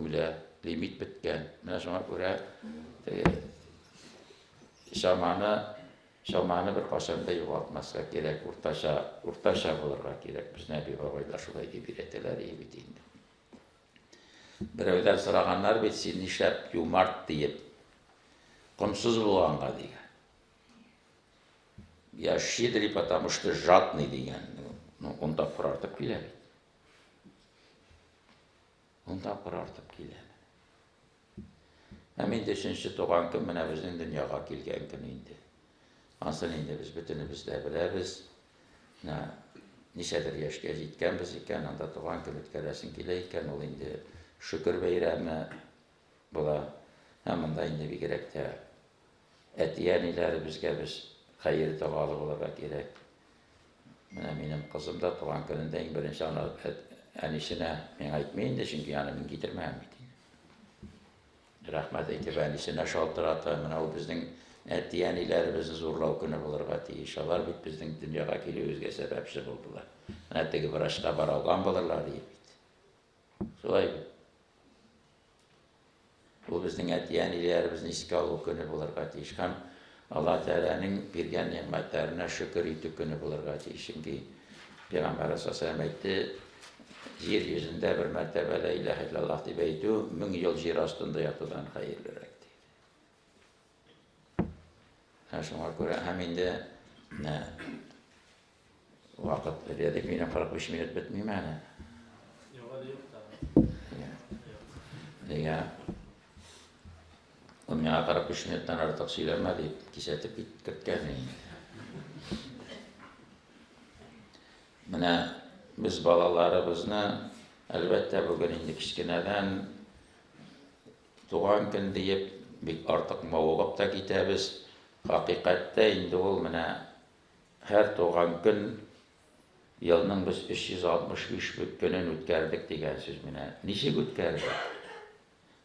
Үлә, лимит беткән. Менә шуңа күрә теге чаманы, чаманы беркайчан да югалтмаска кирәк, уртача, уртача булырга кирәк. Безне әби-бабайлар шулай дип өйрәтәләр иде бит инде. Берәүдән сораганнар бит, син нишләп юмарт диеп, комсыз булганга дигән. Я щедрый, потому что жадный дигән. Ну, ун тапкыр артып килә бит. Ун тапкыр артып килә. Һәм инде өченче туган көн менә безнең дөньяга килгән көн инде. Ансын инде без бөтенебез дә беләбез. Менә ничәдер яшькә җиткәнбез икән, анда туган көн үткәрәсең килә икән, ул инде шөкер бәйрәме була. Һәм монда инде бигрәк тә әти-әниләребезгә без хәер догалы булырга кирәк. Менә минем кызым да туган көнендә иң беренче ана әнисенә миңа әйтми инде, чөнки аны мин китермәгән бит инде. Рәхмәт әйтеп әнисенә шалтырата. Менә ул безнең әти-әниләребезне зурлау көне булырга тиеш. Алар бит безнең дөньяга килүебезгә сәбәпче булдылар. Менә теге врачка бара алган булырлар иде бит. Шулай бит. Ул безнең әти-әниләребезне искә алу көне булырга тиеш һәм Аллаһ Тәгаләнең биргән нигъмәтләренә шөкер итү көне булырга тиеш. Чөнки Пәйгамбәрбез саллаллаһу алейһи әйтте, җир йөзендә бер мәртәбә лә илаһә иллаллаһ дип әйтү 1000 ел җир астында ятудан хәерлерәк диде. Һәм шуңа күрә һәм инде менә Вакыт бирдек, минем 45 минут бетмиме әле? Юк, әле юк та. Нигә? Ул миңа 45 минуттан артык сөйләмә дип кисәтеп керткән инде. Менә без балаларыбызны Әлбәттә, бүген инде кечкенәдән туган көн диеп бик артык мавыгып та китәбез. Хакыйкатьтә инде ул менә һәр туган көн елның без 365 көнен үткәрдек дигән сүз менә. Ничек үткәрдек?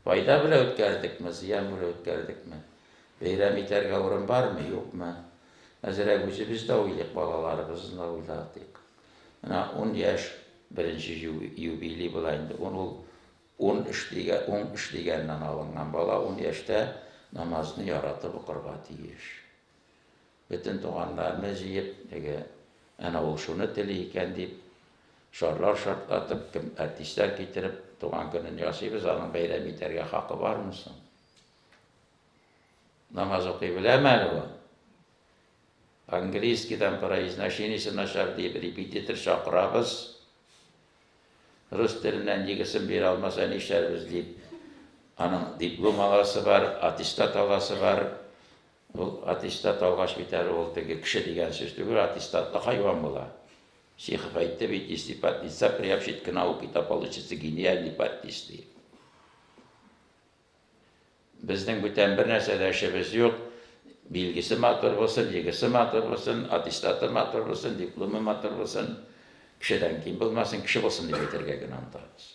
Файда белән үткәрдекме, зыян белән үткәрдекме? Бәйрәм итәргә урын бармы, юкмы? Әзрәк үзебез дә уйлыйк, балаларыбызны да уйлатыйк. Менә ун яшь беренче юбилей була инде. Ун ул ун эш дигән, уң эш дигәннән алынган. Бала ун яшьтә намазны яратып укырга тиеш. Бөтен туганнарны җыеп, теге, әнә ул шуны тели икән дип, шарлар шартлатып, кем артистлар китереп, туган көнен ясыйбыз, аның бәйрәм итәргә хакы бармы соң? Намаз укый беләме әле ул? Английскийдан произношениесе начар дип репетитор чакырабыз. Рус теленнән егесен бирә алмаса нишләрбез дип, аның диплом аласы бар, аттестат аласы бар. Ул аттестат алгач бит әле ул теге кеше дигән сүз түгел, аттестатлы хайван була. Чехов әйтте бит, если подлеца приобщить к науке, то получится гениальный подлец диеп. Безнең бүтән бер нәрсә дә эшебез юк. Билгесе матур булсын, егесе матур булсын, аттестаты матур булсын, дипломы матур булсын, кешедән ким булмасын, кеше булсын дип әйтергә генә омтылабыз.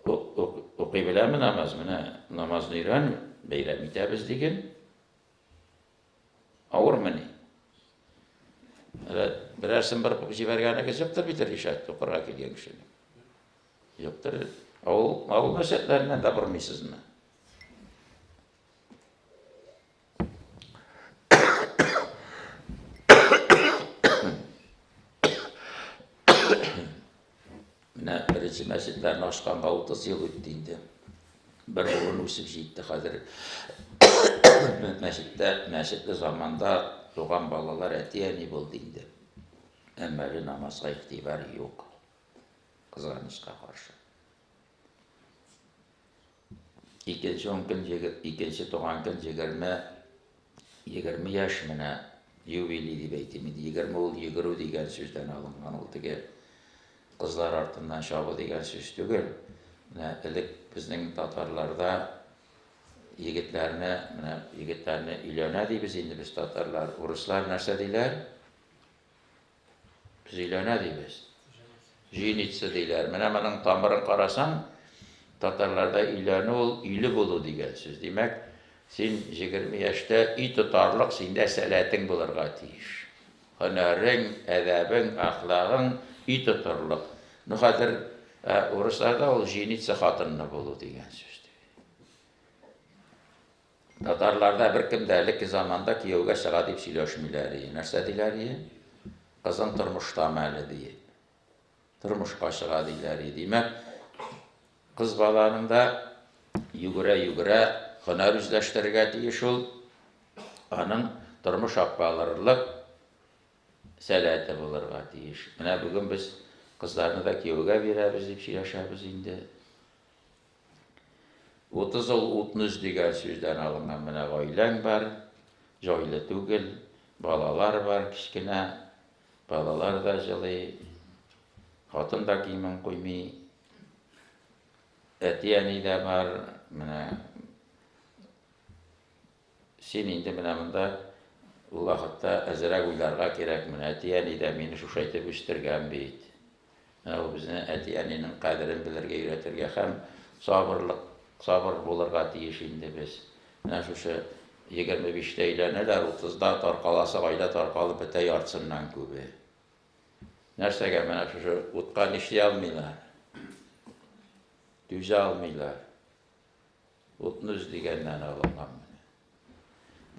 Укый беләме намаз? Менә намазны өйрән, бәйрәм итәбез диген. Авырмыни? Әле берәрсен бер җибәргәнегез юктыр бит, Ришат, укырга килгән кешене. Юктыр. Авыл, авыл мәчетләреннән дә бормыйсызмы? Менә беренче мәчетләрне ачканга 30 ел үтте инде. Бер буын үсеп җитте хәзер. Мәчеттә, мәчетле заманда туган балалар әти-әни булды инде. Әмма әле намазга игътибар юк. Кызганычка каршы. Икенче ун көн, икенче туган көн 20, 20 яшь менә юбилей дип әйтим инде. 20 ул йөгерү дигән сүздән алынган, ул теге кызлар артыннан чабу дигән сүз түгел. Менә элек безнең татарларда егетләрне, менә егетләрне өйләнә дибез инде без татарлар. Урыслар нәрсә диләр? Без өйләнә дибез. Жениться диләр. Менә моның тамырын карасаң, татарларда өйләнү ул өйле булу дигән сүз. Димәк, син 20 яшьтә өй тотарлык синдә сәләтең булырга тиеш. Һөнәрең, әдәбең, әхлагың өй тотарлык. Ну хәзер урысларда ул жениться хатынны булу дигән сүз. Татарларда беркем дә элекке заманда кияүгә чыга дип сөйләшмиләр ие. Нәрсә диләр ие? Кызың тормыштамы әле диеп. Тормышка чыга диләр ие. Димәк, кыз баланың да йөгерә-йөгерә һөнәр үзләштерергә тиеш ул. Аның тормыш алып сәләте булырга тиеш. Менә бүген без кызларны да кияүгә бирәбез дип сөйләшәбез инде. 30 ул утнөз дигән сүздән алынган. Менә гаиләң бар, җайлы түгел, балалар бар кечкенә, балалар да җылый, хатын да киемен куймый, әти-әни дә бар, менә син инде менә монда ул вакытта әзрәк уйларга кирәк, менә әти-әни дә мине шушы әйтеп үстергән бит. Менә ул безне әти-әнинең кадерен белергә өйрәтергә һәм сабырлык, сабыр булырга тиеш инде без. Менә шушы 25-тә өйләнәләр, 30-да таркаласы гаилә таркалып бетә яртысыннан күбе. Нәрсәгә менә шушы утка нишли алмыйлар? Түзә алмыйлар. Утны үз дигәннән алынган менә.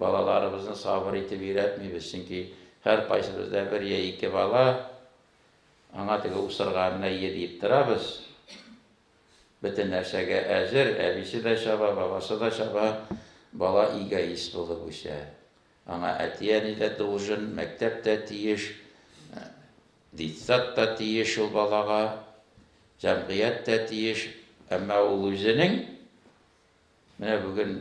Балаларыбызны сабыр итеп өйрәтмибез, чөнки һәркайсыбызда бер я ике бала, аңа теге усырганына ие диеп торабыз. Бөтен нәрсәгә әзер, әбисе дә чаба, бабасы да чаба, бала эгоист булып үсә. Аңа әти-әни дә должен, мәктәп тә тиеш, детсад та тиеш ул балага, җәмгыять тә тиеш, әмма ул үзенең менә бүген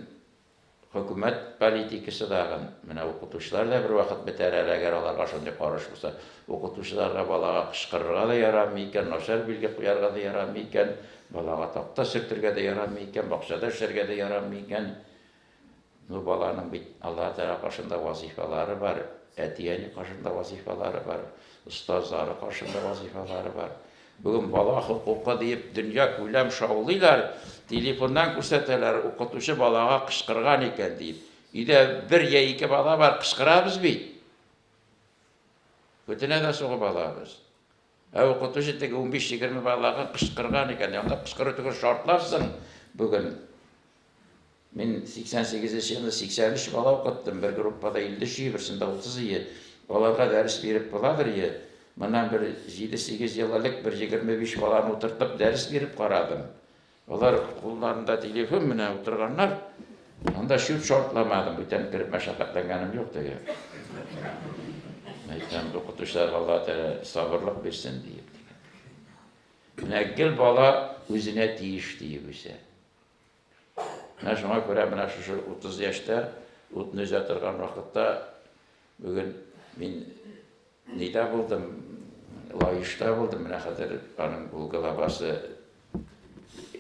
Хөкүмәт политикасы тагын, менә укытучылар да бервакыт бетәр әле, әгәр аларга шундый караш булса. Укытучыларга балага кычкырырга да ярамый икән, начар билге куярга да ярамый икән, балага такта сөртергә дә ярамый икән, бакчада эшләргә дә ярамый икән. Ну, баланың бит Аллаһы Тәгалә каршында вазифалары бар, әти-әни каршында вазифалары бар, остазлары каршында вазифалары бар. Бүген бала хокукы диеп дөнья күләм шаулыйлар, телефоннан күрсәтәләр, укытучы балага кычкырган икән диеп. Өйдә бер я ике бала бар, кычкырабыз бит. Көтенә дә сугып алабыз. Ә укытучы теге 15-20 балага кычкырган икән. Анда кычкыру түгел, шартларсың бүген. Мин 88 нче елны 83 бала укыттым, бер группада 53 ие, берсендә 30 ие. Аларга дәрес биреп буладыр ие. Моннан бер 7-8 ел элек бер 25 баланы утыртып дәрес биреп карадым. Алар кулларында телефон менә утырганнар. Анда чүп шартламадым, бүтән кереп мәшәкатьләнгәнем юк теге. Әйтәм, укытучыларга Алла Тәгалә сабырлык бирсен диеп. Менә гел бала үзенә тиеш диеп үсә. Менә шуңа күрә менә шушы 30 яшьтә утны өзә торган вакытта бүген мин нидә булдым, Лаешта булдым, менә хәзер аның ул главасы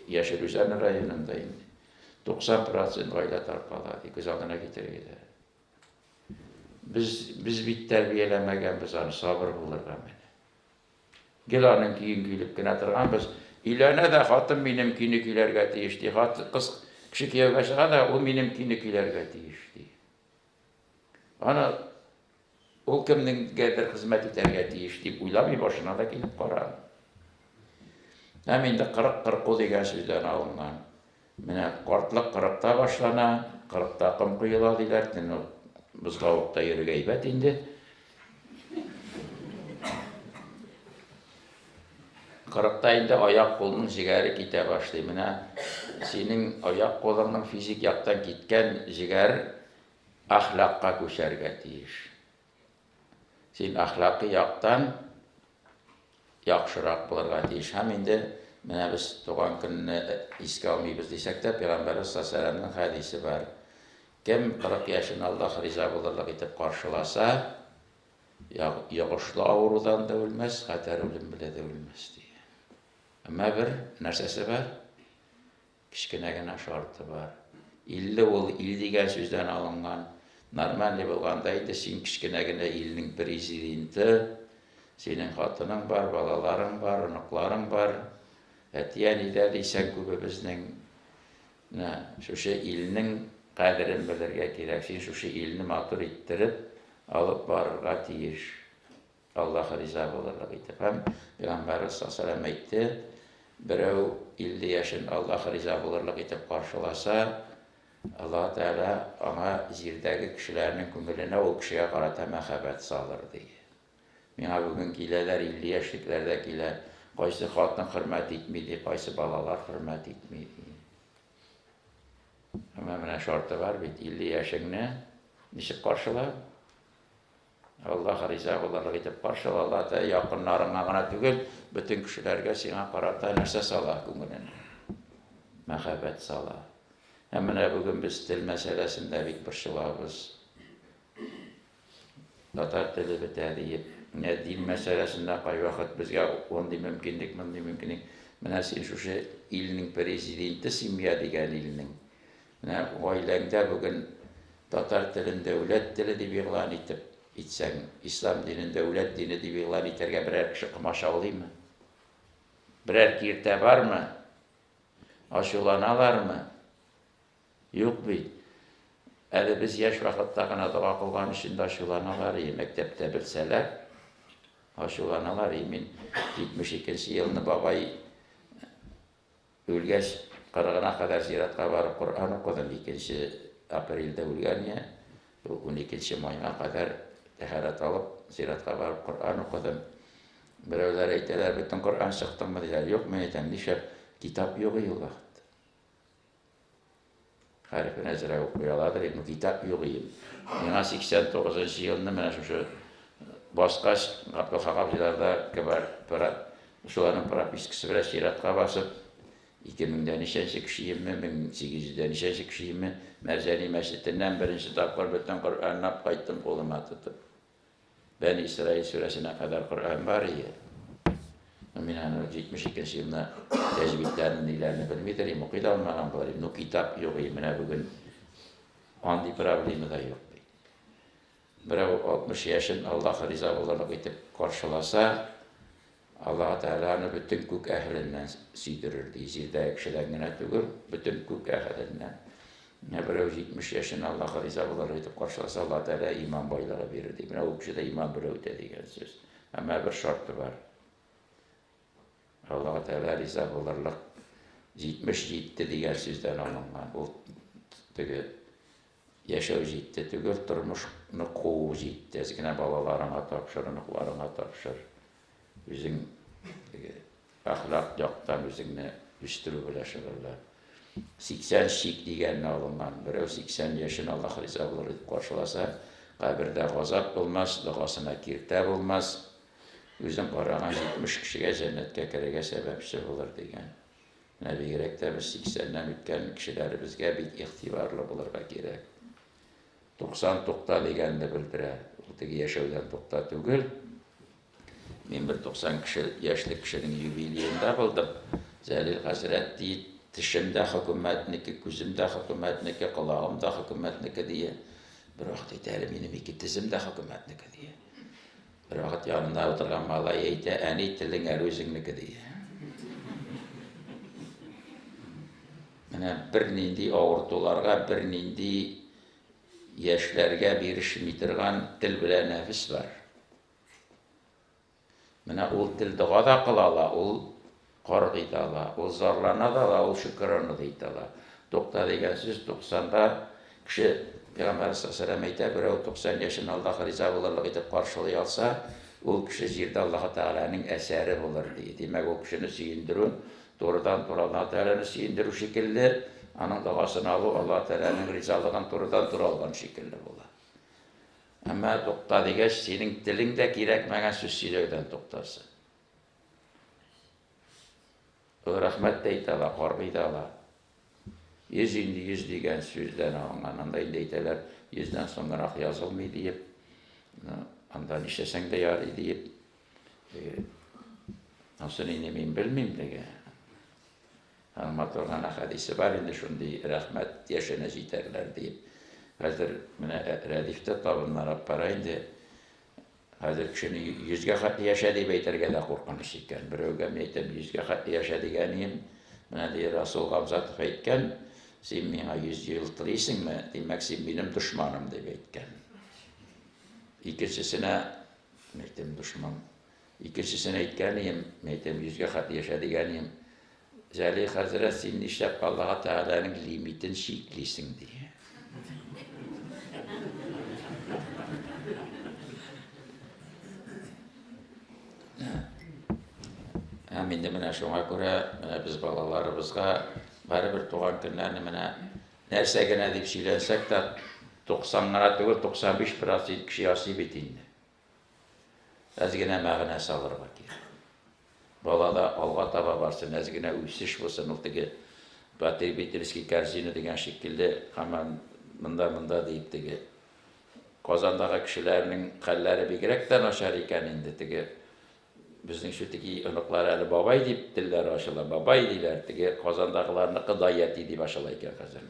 Яшел Үзән районында инде. 90% гаилә таркала, ди, күз алдына китерегез әле. Без, без бит тәрбияләмәгәнбез аны сабыр булырга менә. Гел аның көен көйләп кенә торганбыз. Өйләнә дә, хатын минем көйне көйләргә тиеш, ди. Хат, кыз кеше кияүгә чыга да, ул минем көйне көйләргә тиеш, ди. Аны ул кемнеңгәдер хезмәт итәргә тиеш дип уйламый, башына да килеп карамый. Һәм инде 40 кырку дигән сүздән алынган. Менә картлык кырыкта башлана, кырыкта ком коела диләр, төн бозлавыкта йөрергә әйбәт инде. Кырыкта инде аяк кулның җегәре китә башлый. Менә синең аяк кулыңның физик яктан киткән җегәр әхлакка күчәргә тиеш. Син әхлакый яктан яхшырак булырга тиеш. Һәм инде менә без туган көнне искә алмыйбыз дисәк тә, Пәйгамбәрбез саллаллаһу хәдисе бар. Кем 40 яшен Аллаһ риза булырлык итеп каршыласа, йогышлы авырудан да үлмәс, хәтәр үлем белән дә үлмәс дигән. Әмма бер нәрсәсе бар, Кечкенә генә шарты бар. 50 ул ил дигән сүздән алынган. Нормальный булганда инде син кечкенә генә илнең президенты, синең хатының бар, балаларың бар, оныкларың бар. Әти-әни дә дисәң күбебезнең. Менә шушы илнең кадерен белергә кирәк. Син шушы илне матур иттереп алып барырга тиеш. Аллаһ риза булырлык итеп. Һәм Пәйгамбәребез саллаллаһу алейһи ва әйтте, берәү 50 яшен Аллаһ риза булырлык итеп каршыласа, Аллаһ Тәгалә аңа җирдәге кешеләрнең күңеленә ул кешегә карата мәхәббәт салыр, ди. Миңа бүген киләләр, 50 яшьлекләр дә килә. Кайсы хатын хөрмәт итми, ди, кайсы балалар хөрмәт итми, ди. Әмма менә шарты бар бит, 50 яшеңне ничек каршыла? Аллаһ риза булырлык итеп каршыла. Аллаһ Тәгалә якыннарыңа гына түгел, бөтен кешеләргә сиңа карата нәрсә сала күңеленә? Мәхәббәт сала. Һәм менә бүген без тел мәсьәләсендә бик борчылабыз. Татар теле бетә диеп, менә дин мәсьәләсендә кайвакыт безгә мондый мөмкинлек, мондый мөмкинлек. Менә син шушы илнең президенты, семья дигән илнең. Менә гаиләңдә бүген татар телен дәүләт теле дип игълан итеп итсәң, ислам динен дәүләт дине дип игълан итәргә берәр кеше комачаулыймы? Берәр киртә бармы? Ачуланалармы? Юк бит. Әле без яшь вакытта гына дога кылган өчен дә ачуланалар иде, мәктәптә белсәләр, ачуланалар иде. Мин 72 елны бабай Үлгәч, кырыгына кадәр зиратка барып Коръән укыдым, икенче апрельдә үлгән иде, шул уникенче майга кадәр тәһарәт алып, зиратка барып Коръән укыдым. Берәүләр әйтәләр, бөтен Коръән чыктыңмы, диләр. Юк, мин әйтәм, нишләп, китап юк иде ул вакытта. Хәрефен әзрәк укый аладыр идем, китап юк иде. Миңа 89 нчы елны менә шушы баскач, Габделхак абзыйларда шуларның пропискасы белән чиратка басып, 2000 дә ничәнче кешеемме, 1800 дә ничәнче кешеемме, Мәрҗани мәчетеннән беренче тапкыр бөтен Коръәнне алып кайттым кулыма тотып. Бәни Исраил сүрәсенә кадәр Коръән бар ие. Ну, мин аны 72 нче елны тәҗвидләрне, ниләрне белмидер идем, укый да алмаган булыр идем. Ну, китап юк иде, менә бүген андый проблема да юк бит. Берәү 60 яшен Аллаһ риза булырлык итеп каршыласа, Аллаһ Тәгалә аны бөтен күк әһеленнән сөйдерер, ди. Җирдәге кешедән генә түгел, бөтен күк әһеленнән. Менә берәү 70 яшен Аллаһ риза булырлык итеп каршыласа, Аллаһ Тәгалә иман байлыгы бирер, ди. Менә ул кеше дә иман белән үтә дигән сүз. Әмма бер шарты бар. Аллаһ Тәгалә риза булырлык 77 дигән сүздән алынган. Ул теге Яшәү җитте түгел, тормышны куу җитте. Әз генә балаларыңа тапшыр, оныкларыңа тапшыр. Үзең теге әхлак яктан үзеңне үстерү белән шөгыльлән. 80 чик дигәнне алынган. Берәү 80 яшен Аллаһ риза булыр дип каршыласа, кабердә газап булмас, догасына киртә булмас. Үзең караган 70 кешегә җәннәткә керергә сәбәпче булыр дигән. Менә бигрәк тә без сиксәннән үткән кешеләребезгә бик игътибарлы булырга кирәк. 90 тукта дигәнне белдерә. Ул теге яшәүдән тукта түгел. Мин бер 90 кеше, яшьлек кешенең юбилеенда булдым. Зәлил хәзрәт ди, тешем дә хөкүмәтнеке, күзем дә хөкүмәтнеке, колагым да хөкүмәтнеке ди. Бер вакыт әйтә, әле минем ике тезем дә хөкүмәтнеке ди. Бервакыт янында утырган малай әйтә, әни, телең әле үзеңнеке, ди. Менә бернинди авыртуларга, бернинди яшьләргә бирешми торган тел белән нәфес бар. Менә ул тел дога да кыла ала, ул каргый да ала, ул зарлана да ала, ул шөкерана да итә ала. Тукта дигән сүз 90-да кеше Пәйгамбәр саллаллаһу әйтә, берәү 90 яшен Аллаһ риза булырлык итеп каршылый алса, ул кеше җирдә Аллаһ Тәгаләнең әсәре булыр ди. Димәк, ул кешене сөендерү турыдан-туры Аллаһ Тәгаләне сөендерү шикелле, аның догасын алу Аллаһ Тәгаләнең ризалыгын турыдан-туры алган шикелле була. Әмма тукта дигәч, синең телең дә кирәкмәгән сүз сөйләүдән туктасын. Ул рәхмәт тә әйтә ала, каргый да ала. Йөз инде йөз дигән сүздән алынган. Анда инде әйтәләр, йөздән соң гөнаһ язылмый диеп. Анда нишләсәң дә ярый диеп. Ансын инде мин белмим теге. Аның матур гына хәдисе бар инде шундый рәхмәт яшенә җитәрләр диеп. Хәзер менә Рәдиф тә табыннар бара инде. Хәзер кешене йөзгә хәтле яшә дип әйтергә дә куркыныч икән. Берәүгә мин әйтәм, йөзгә хәтле яшә дигәнием, менә ди Расул Гамзатов әйткән, син миңа 100 ел телисеңме, димәк, син минем дошманым дип әйткән. Икенчесенә, мин әйтәм, дошман. Икенчесенә әйткәнием, мин әйтәм, йөзгә хәтле яшә дигәнием, Җәлил хәзрәт, син нишләп Аллаһы Тәгаләнең лимитен чиклисең, ди. Һәм инде менә шуңа күрә менә без балаларыбызга барыбер туган көннәрне менә нәрсә генә дип сөйләнсәк тә, 90 гына түгел, 95 процент кеше ясый бит инде. Әз генә мәгънә салырга кирәк. Бала да алга таба барсын, әз генә үсеш булсын, ул теге потребительский корзина дигән шикелле, һаман монда-монда диеп теге Казандагы кешеләрнең хәлләре бигрәк тә начар икән инде, теге безнең все-таки оныклар әле бабай дип телләре ачыла, бабай диләр, теге Казандагыларныкы даяти дип ачыла икән хәзер.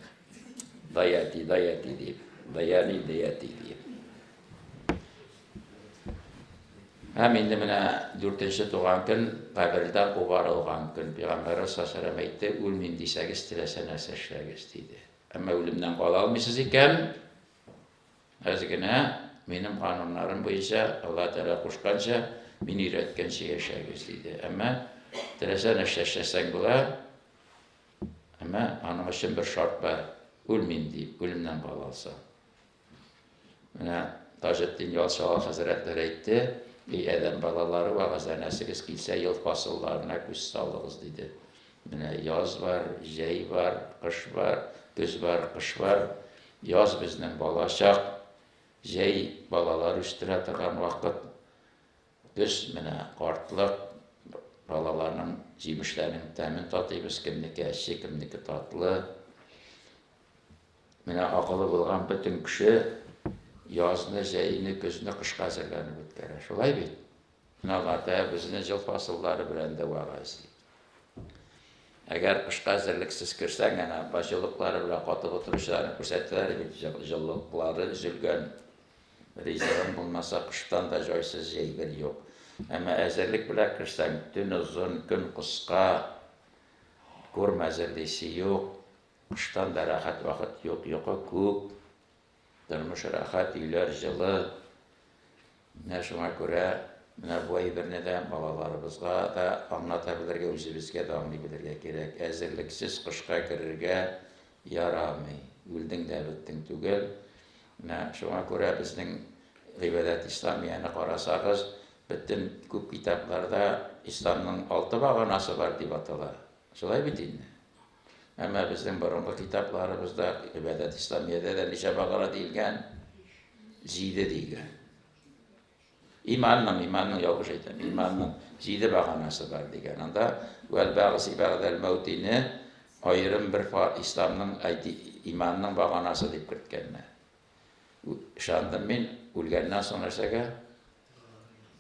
Даяти, даяти дип, даяни, даяти дип. Һәм инде менә дүртенче туган көн, кабердә кубарылган көн. Пәйгамбәребез саллаллаһу алейһи әйтте, үлмим дисәгез, теләсә нәрсә эшләгез, диде. Әмма үлемнән кала алмыйсыз икән, әз генә минем кануннарым буенча, Аллаһ Тәгалә кушканча, мин өйрәткәнчә яшәгез, диде. Әмма теләсә нәрсә эшләсәң була, әмма аның өчен бер шарт бар, үлмим дип, үлемнән кала алсаң. Менә Таҗетдин Ялчыгал хәзрәтләре әйтте, Эй, адәм балалары, вәгазьләнәсегез килсә, ел фасылларына күз салыгыз, диде. Менә яз бар, җәй бар, кыш бар, көз бар, кыш бар. Яз безнең балачак, җәй балалар үстерә торган вакыт. Көз менә картлык, Балаларның җимешләрнең тәмен татыйбыз, кемнеке әче, кемнеке татлы. Менә акылы булган бөтен кеше язны, җәйне, көзне кышка әзерләнеп үткәрә. Шулай бит? Менә Алла Тәгалә безне җыл фасыллары белән дә вәгазьли. Әгәр кышка әзерлексез керсәң, әнә баҗылыклары белән катып утыручыларны күрсәтәләр бит, җылылыклары өзелгән. Ризыгың булмаса, кыштан да җайсыз җәйбер юк. Әмма әзерлек белән керсәң, төн озын, көн кыска, корм әзерлисе юк, кыштан да рәхәт вакыт юк, йокы күп, тормыш рәхәт, өйләр җылы. Менә шуңа күрә менә бу әйберне дә балаларыбызга да аңлата белергә, үзебезгә дә аңлый белергә кирәк. Әзерлексез кышка керергә ярамый. Үлдең дә беттең түгел. Менә шуңа күрә безнең гыйбадәт исламияне карасагыз, бөтен күп китапларда исламның алты баганасы бар дип атала. Шулай бит инде. Әмма безнең борынгы китапларыбызда гыйбадәт исламиядә дә ничә багана диелгән? Җиде диелгән. Иманның, иманның, ялгыш әйтәм, иманның җиде баганасы бар дигән. Анда вәл бәгъси бәгъдәл мәүтине аерым бер исламның, иманның баганасы дип керткәннәр. Ышандым мин, үлгәннән соң нәрсәгә?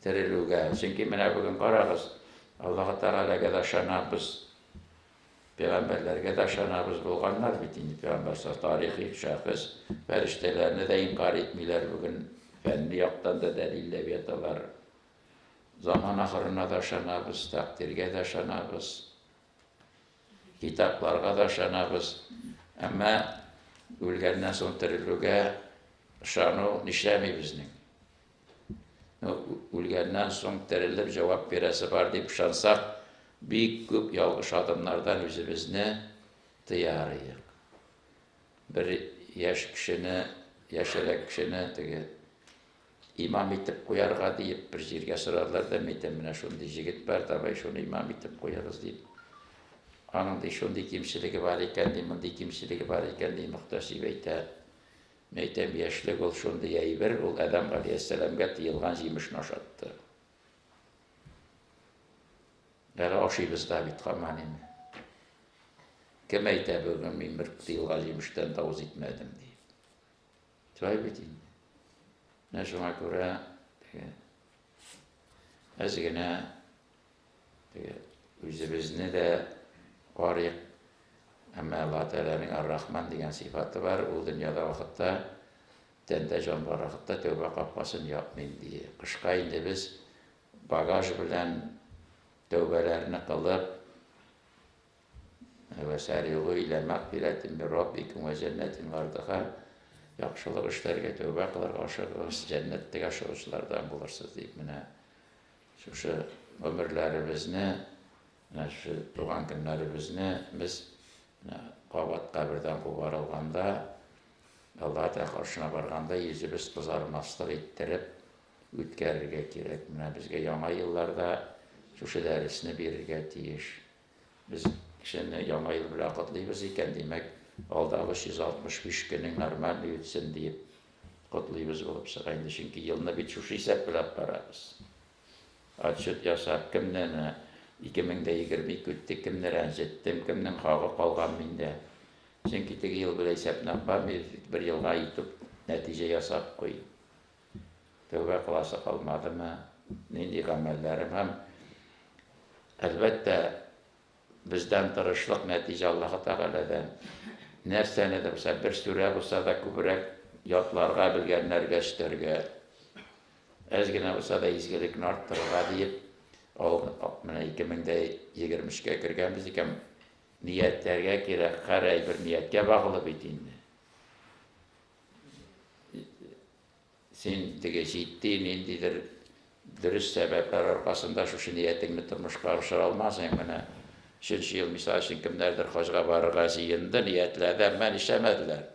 Терелүгә. Чөнки менә бүген карагыз, Аллаһы Тәгаләгә дә ышанабыз, Пәйгамбәрләргә дә ышанабыз, булганнар бит инде пәйгамбәр тарихи шәхес, фәрештәләрне дә инкарь итмиләр бүген, фәнни яктан да дәлилләп яталар. Заман ахырына да ышанабыз, тәкъдиргә дә ышанабыз, китапларга да ышанабыз. Әмма үлгәннән соң терелүгә ышану нишләми безнең? Ну, үлгәннән соң терелеп җавап бирәсе бар дип ышансак, бик күп ялгыш адымнардан үзебезне тыяр идек. Бер яшь кешене, яшьрәк кешене теге имам итеп куярга диеп бер җиргә сорадылар да, мин әйтәм, менә шундый җегет бар, давай шуны имам итеп куегыз дип. Аның ди шундый кимчелеге бар икән, ди, мондый кимчелеге бар икән, ди, мөхтәсиб әйтә. Мин әйтәм, яшьлек ул шундый әйбер, ул Адәм галәйһиссәламгә тыелган җимешне ашатты. Әле ашыйбыз да бит һаман инде. Кем әйтә бүген мин бер тыелган җимештән дә авыз итмәдем дип. Шулай бит инде. Менә шуңа күрә теге әз генә Теге үзебезне дә карыйк. Әмма Аллаһ Тәгаләнең Ар-Рахман дигән сыйфаты бар. Ул дөньяда вакытта, тәндә җан бар вакытта тәүбә капкасын япмыйм ди. Кышка инде без багаж белән тәүбәләрне кылып, Вә сәригу илә мәгъфирәтин мин раббикум вә җәннәтин гардыха, яхшылык эшләргә, тәүбә кылырга ашыгыгыз, җәннәткә ашыгучылардан булырсыз дип менә Шушы гомерләребезне, менә шушы туган көннәребезне без менә кабат кабердән кубарылганда, Аллаһ Тәгалә каршына барганда йөзебез кызармаслык иттереп үткәрергә кирәк. Менә безгә яңа елларда шушы дәресне бирергә тиеш. Без кешене яңа ел белән котлыйбыз икән, димәк, алдагы 365 көнең нормальный үтсен диеп котлыйбыз булып чыга инде, чөнки елны бит шушы исәп белән барабыз. Отчет ясап, кемне менә 2022 үтте, кемне рәнҗеттем, кемнең хагы калган миндә. Чөнки теге ел белән исәпне бармый, бер елга итеп нәтиҗә ясап куй. Тәүбә кыласы калмадымы, нинди гамәлләрем һәм, әлбәттә, бездән тырышлык, нәтиҗә Аллаһы Тәгаләдән. Нәрсәне дә булса, бер сүрә булса да күбрәк ятларга, белгәннәргә өстәргә, әз генә булса да изгелекне арттырырга диеп, менә 2023-кә кергәнбез икән, ниятләргә кирәк, һәр әйбер нияткә баглы бит инде. Син теге җитди ниндидер дөрес сәбәпләр аркасында шушы ниятеңне тормышка ашыра алмасаң, менә өченче ел, мисал өчен, кемнәрдер хаҗга барырга җыенды, ниятләде, әмма нишләмәделәр?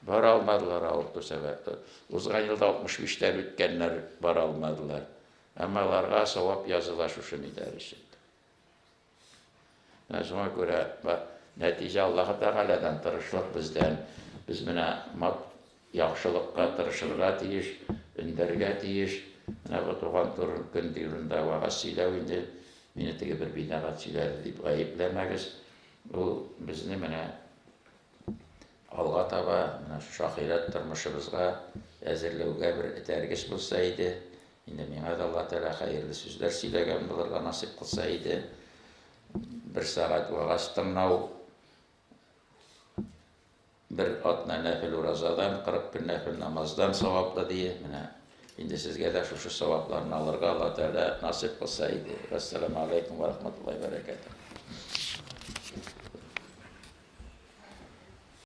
Бара алмадылар авырту сәбәпле. Узган елда 65 тән үткәннәр бара алмадылар. Әмма аларга савап языла шушы ниләр өчен. Менә шуңа күрә нәтиҗә Аллаһы Тәгаләдән, тырышлык бездән. Без менә яхшылыкка тырышырга тиеш, өндәргә тиеш. Менә бу туган көн турында вәгазь сөйләү инде. Мине теге бер бидәгать сөйләде дип гаепләмәгез. Ул безне менә алга таба менә шушы ахирәт тормышыбызга әзерләүгә бер этәргеч булса иде. Инде миңа да Алла Тәгалә хәерле сүзләр сөйләгән булырга насыйп кылса иде. Бер сәгать вәгазь тыңлау, бер атна нәфел уразадан, 40 көн нәфел намаздан саваплы ди. Менә инде сезгә дә шушы савапларны алырга Алла Тәгалә насыйп кылса иде. Вәссәламу алейкум ва рахматуллаһи ва бәрәкәтүһ.